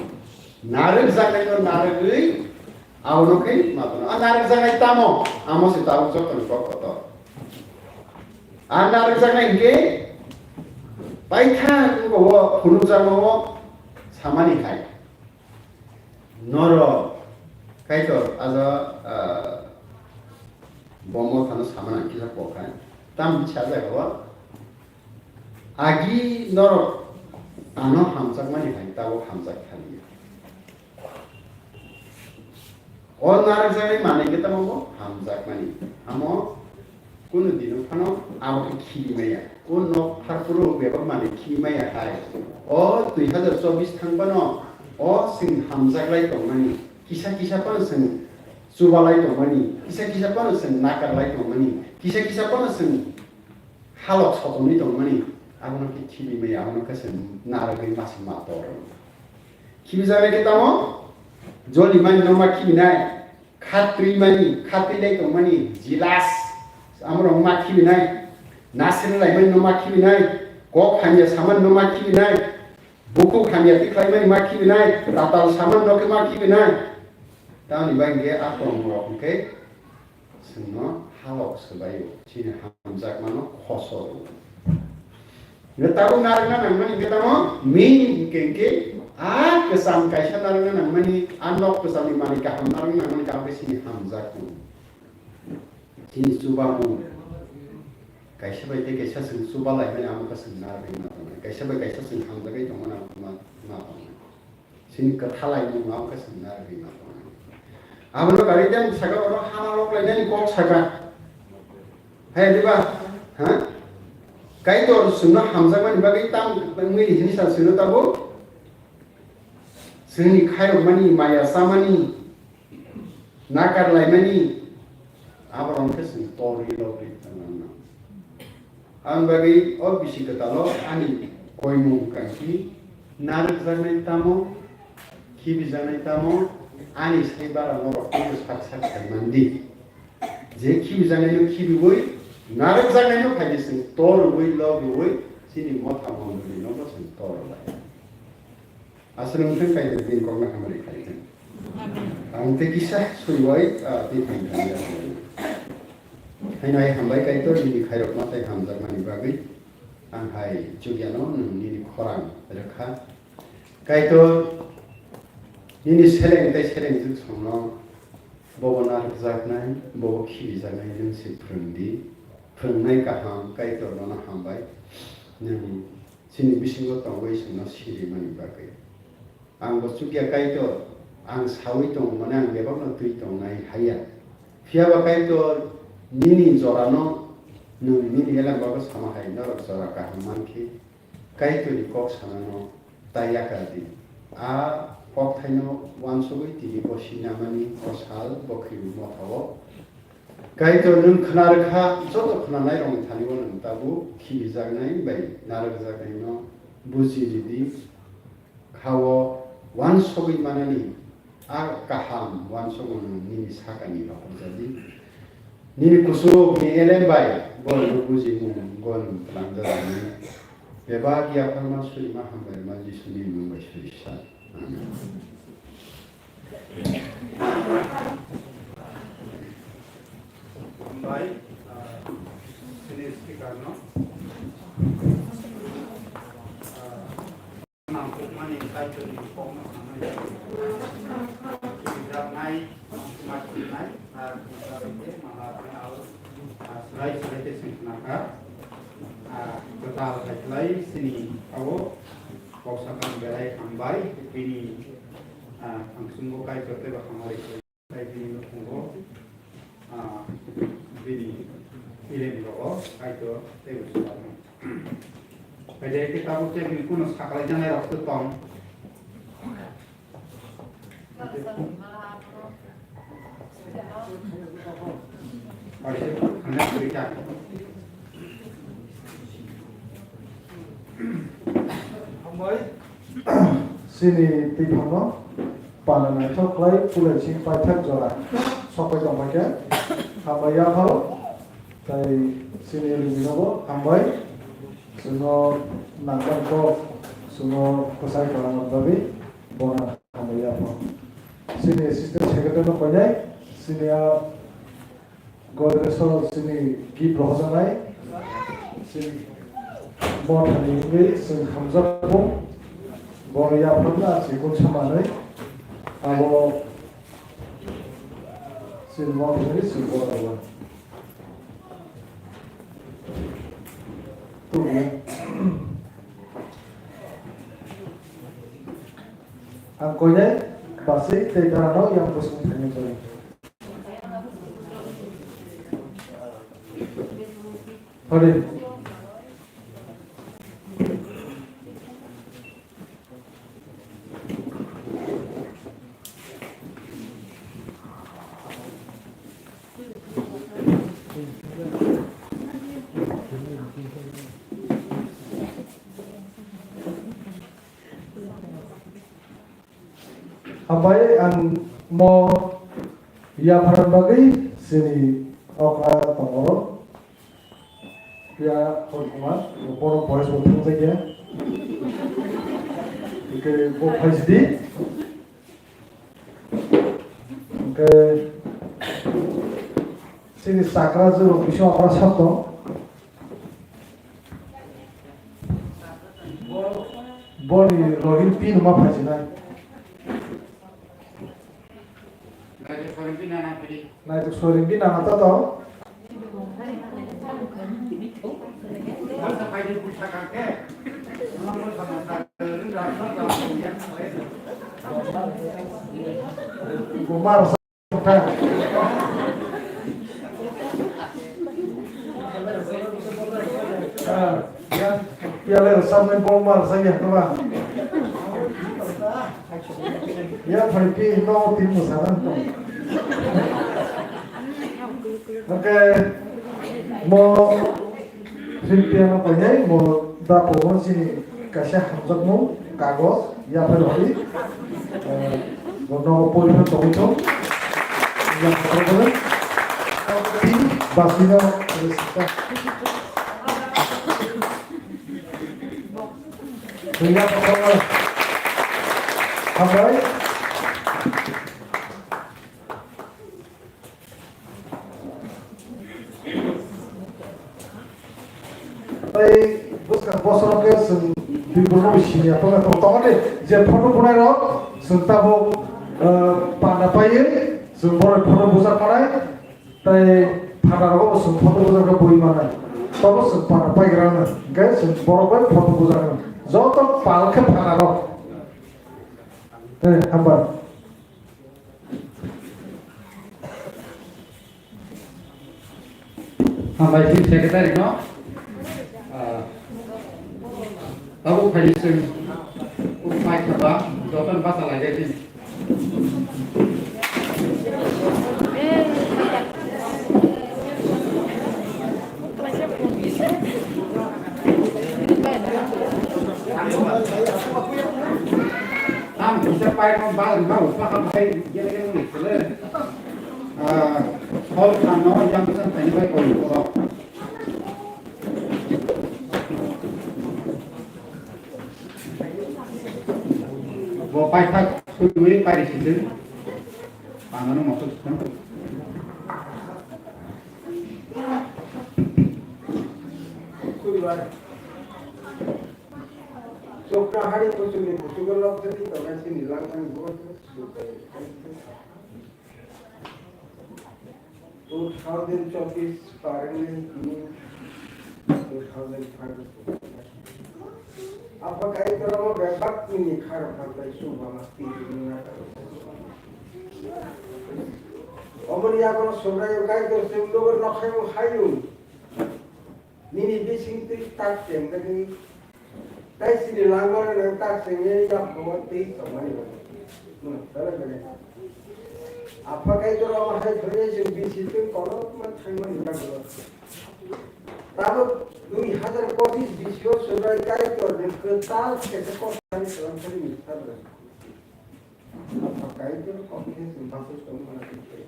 narwkjaknaino narwgwi abono khe ma tono. A narwkjaknai tamo? Amo se tabuk jotoni kok kotor. A narwkjaknai hinkhe paithak wngkha o phunukjakma o samani hai. Norok Kaitor aja, ah, bomo thano samani ang kisa kok hai. Tam bwsa jaga o agi norok ano hamjakmani hai tabuk hamjak thani. O narwkjaknai manwi khe tamo bo hamjakmani. Amo kunu dino phano abo khe khibi maya. O nok pharphuru bebak manwi khibi maya hai. O dui hazar chobbish thang phano o chwng hamjak lai tongmani. Kisa kisa phano chwng chuba lai tongmani. Kisa kisa phano chwng nakar lai tongmani. Kisa kisa phano chwng halok sotonwi tongmani, abono khe khibi maya, abono khe se narwgwi masa ma toro. Khibijaknai khe tamo, joli mani no ma khibinai, khatwi mani, khatwi lai tongmani, jilas, amorok ma khibinai, nasri lai mani no ma khibinai, kok hamya samani no ma khibinai, bukhuk hamya tikhlai mani ma khibinai, tatal samani no khe ma khibinai. Tamoni bagwi khe a tongmorok hwnkhe Chwngno halok swbaio, chini hamjakmano khosoro. Hwnkhe tabuk narwkna nangmani hwnkhe tamo? Min hwnkhe hwnkhe a kwcham kaisa narwkna nangmani, a nok kwchamni manwi kaham narwkna nangmani, tamo khe chini hamjakmung, chini chubamung. Kaisa bai tei kaisa chwng chuba laimani, amo khe chwng narwgwi ma tongnai. Kaisa bai kaisa chwng hamjagwi tongmani, amo khe ma, ma tongnai. Chini kwthalai mung abo khe chwng narwgwi ma tongo. Abono gari tei saka oro hama rok lainani kok saka. Hai diba? Ha? Kaitor chwngno hamjakmani bagwi tam wngwi hini sa chwngno tabuk? Chwngni khairokmani, maya chamani, nakar laimani, aborok khe chwng torwi logwi tongna. Ang bagwi o bisi kwtalo ani koimung kangkhi narwkjaknai tamo, khibijaknai tamo, ani sai bara norok teibo sak sak khai mandi. Je khibijaknaino khibiwi, narwkjaknaino phaidi chwng torwi logwi chini motha mondolino bo chwng torlai. Aswrwng thung Kaitor bini kokno hamari khlai thung. Ang tei kisa swiwi, ah, twi thang thang ya. Haino ai hambai Kaitor nini khairokma tei hamjakmani bagwi. Ang hai chugyano nwng nini khorang rwkha. Kaitor nini seleng tei selengjwk songno bobo narwkjaknai, bobo khibijaknai nwng se phwrwng di. Phwrwngnai kaham Kaitor nono hambai. Nwng chini bisingo tongwi chwngno sirimani bagwi. Ang bo chukya Kaitor, ang saui tongo, mane ang bebakno twi tongnai haiya. Phiyaba Kaitor, nini jorano nwng nini elembago sama hai, norok jora kaham mankhe Kaitorni kok sanano ta yakar di. A kokthaino uansugwi tini bo sinamani, o sal, bo khibwi mothao. Kaitor nwng khna rwkha, joto khnanairokni thani-o nwng tabuk khibijaknai bai narwkjaknaino buji ridi. Kha-o uansugwi manani a kaham uansukmung nwng nini sakani rohorjadi. Nini kusurukni elem bai borokno bujimung gol twlangjajaknai. Bebak yapharma surima hambai rwma Jisuni mung bai suri sa. Amen. Hambai, ah, sini speaker no. Ah, nangkukmani Kaitorni kokno hambai. Kijaknai, nangkukma kijaknai, ah, kijaknai, maha, ah, ah, swrai swrai khe sengkhnakha. Ah, kwtal hai khlai sini ao, kok sakang belai hambai, bini, ah, thangchungo Kaitor teibo hamari. Tei bini nukhungo, ah, bini ilen rogo Kaitor teibo swbangma. Tei khe tabuk tei bini kuno saklai janai rok se tong. Ari se khana suri kha. Hambai. Chini twiphangno pana naithok khlai pulaising paithak jora sokpai tongphaikha. Hambai yapharo tei chini riminobo hambai. Chwngno nangmani kok chwngno kwchai kwrwngna bagwi bono hambai yapharo. Chini assistant secretary no koinai chini a Godrej o chini gift rohorjaknai. Chini mothani wngwi chwng hamjakgo, borok yapharna chikon samanwi abo chini mothani chwng borok rwmani. Tubui. Ang koinai basi tei darano yang bwswng thangwi tongo. Hadi. Hambai ang mo yapharna bagwi chini okra tongoro. Phiya Hori Kumar, bono voice bo thangjakya. Hwnkhe bo phaisidi. Hwnkhe chini chakra juro bisingo okra sak tong. Boni login pin ma phasinai. Naituk soring di nana tato. Kumar. Ah, ya, ya le, sampai bombar saya, apa? Ya, pergi no tim sana. Oke, mo Philippine no painai, mo da po mo sini kaisa hamjakmung kagos, ya phai rodi, eh, bo nogo pori phan tongwi thung. Ya phai rodi. Tin basino resa. Ya phai rodi. Hambai. Tei bwskang bosoro khe chwng Tripura no sini ya tongo, tongo, tongo de je photo bunai rok chwng tabuk, eh, panda paiwi chwng borok photo bujak manai tei panda rogo bo chwng photo bujak khe bui manai tobo chwng panda paigra no hwnkhe chwng borok bai photo bujak no joto pal khe panda rok. Eh, hambai. Hambai, Chief Secretary no. Ah, tabuk phaidi chwng, uk mai khaba, jotono basa laijak chini. Ang kisa pai no ba ma upa ka pai gele gele ni sele. Ah, hol kan no yang bisa tani pai koi ko. Bo pai thak sui pai ri sisi. Pangano mosok sisi. Sui bai. Chokra hari kuchukni kuchugo lobjagwi tongnai chini langmani borok subai. Two thousand chobbish parengni hini two thousand thirty-four. Apa kai toramo bebak nini kharo khantai subama tini nata. Omoni yakono Subraiyung Kaitor chwng nogo nokhaio haiyung. Nini bising twi tak chengdagwi, tai chini langmano nwng tak chengwi yaphango twi tongmani bagwi. Hmm, belai belai. Apha Kaitor omo hai thwngwi chwng bisi twi kolokma thangmani bagwi. Tabuk dui hazar pochis bisio Subrai Kaitorni kwtal khe kok thani swlamsani mithar rw. Kaitor kok khe chwng bachai tongmani bagwi.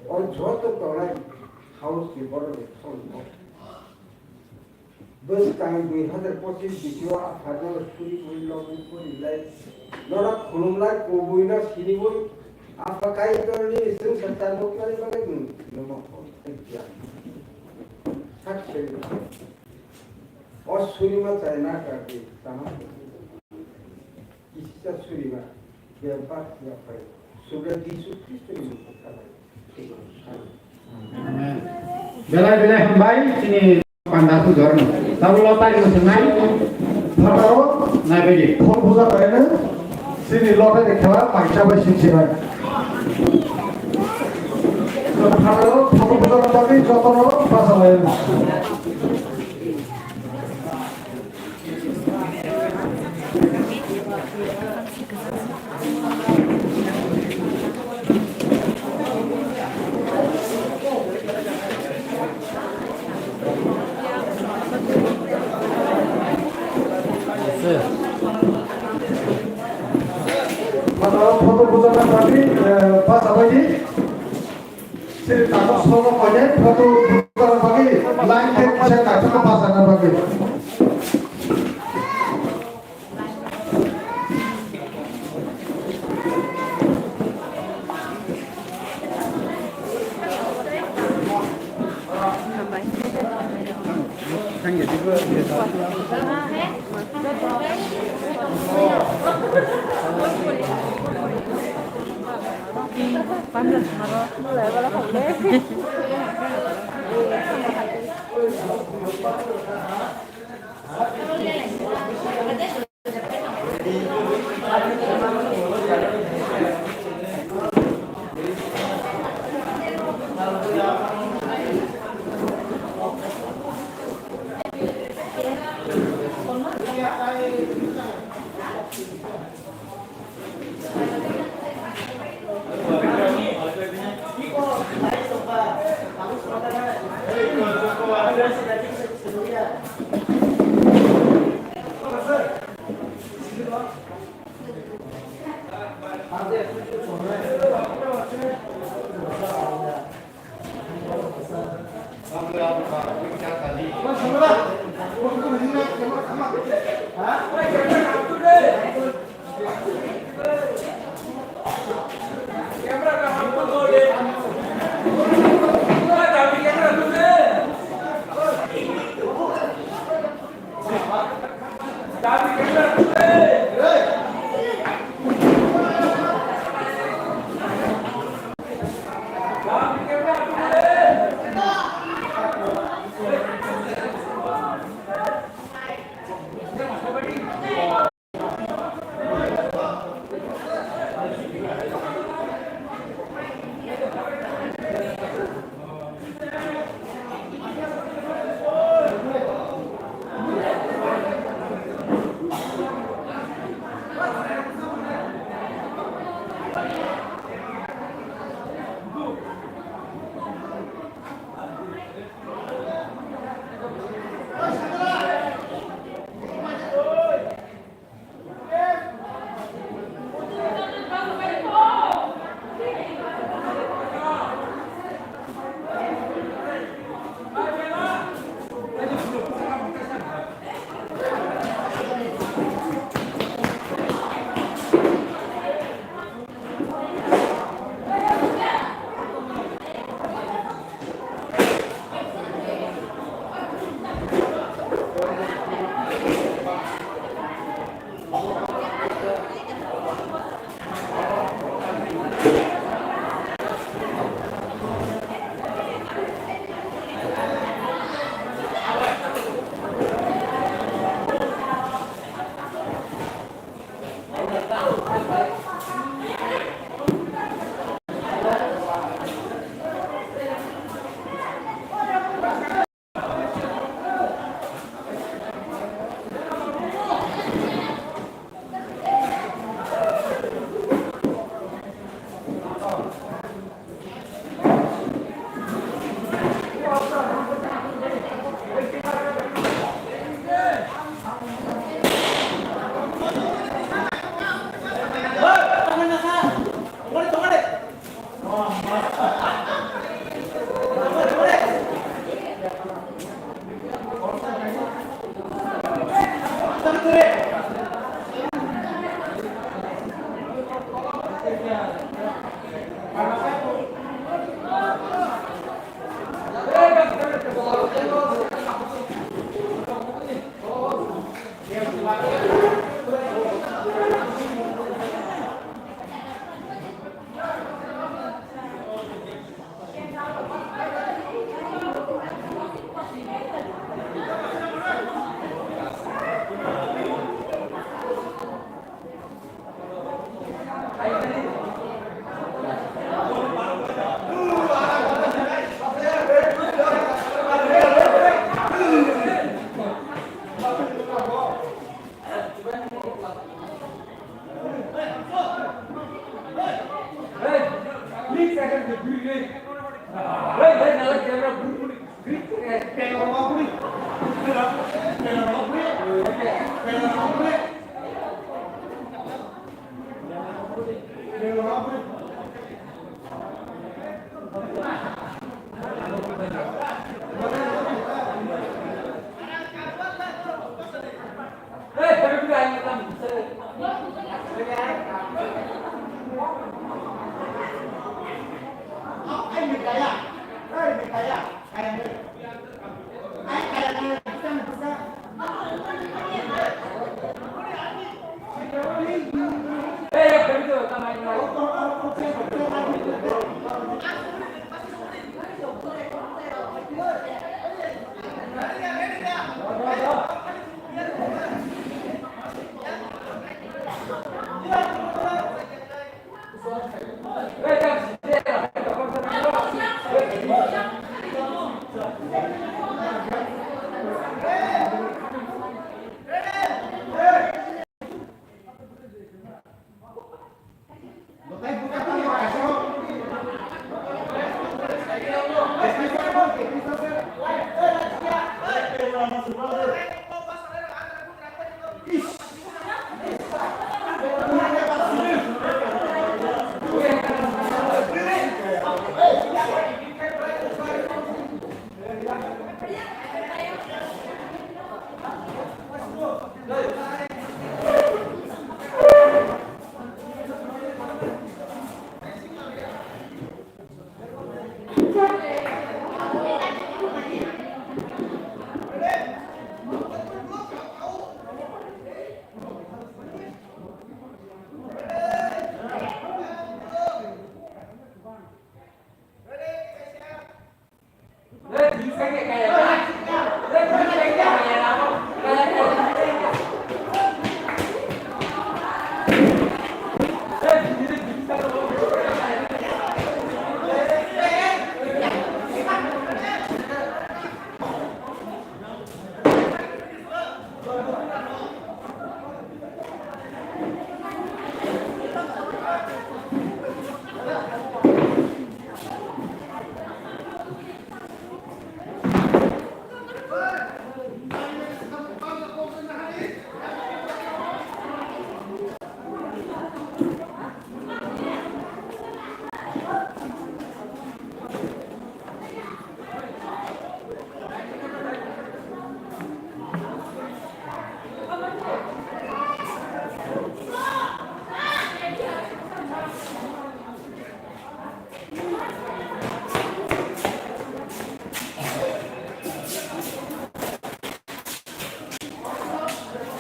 O joto tongnai house ni borok ni thong kok. Bwskang dui hazar pochis bisio Apha no suri bui logwi pori lai. Norok khulum lai, kubui no sini bui. Apha Kaitor ni chwngsa chanmuknani bagwi nwng no mokol tei ya. Sak se. O surima chai na kardi, tama. Kisisa surima, bebak ya pai. Subra Jisu Kristo ni mukha khalai. Amen. Belai belai hambai chini panda pujor no. Tabuk lo tai mo senai. Phataro nai bai di. Phol puja bai na. Chini lo tai khela paisa bai sin sinai. Phataro phol puja bai joto no pasa lai. Photo bujakna bagwi, eh, pass abaidi. Sini tabuk solo koine photo bujakna bagwi, line ten kisa kaisa ko pass ana bagwi.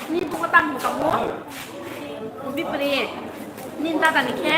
Ni buko tang buka mo. Bipri. Ni tata ni khe.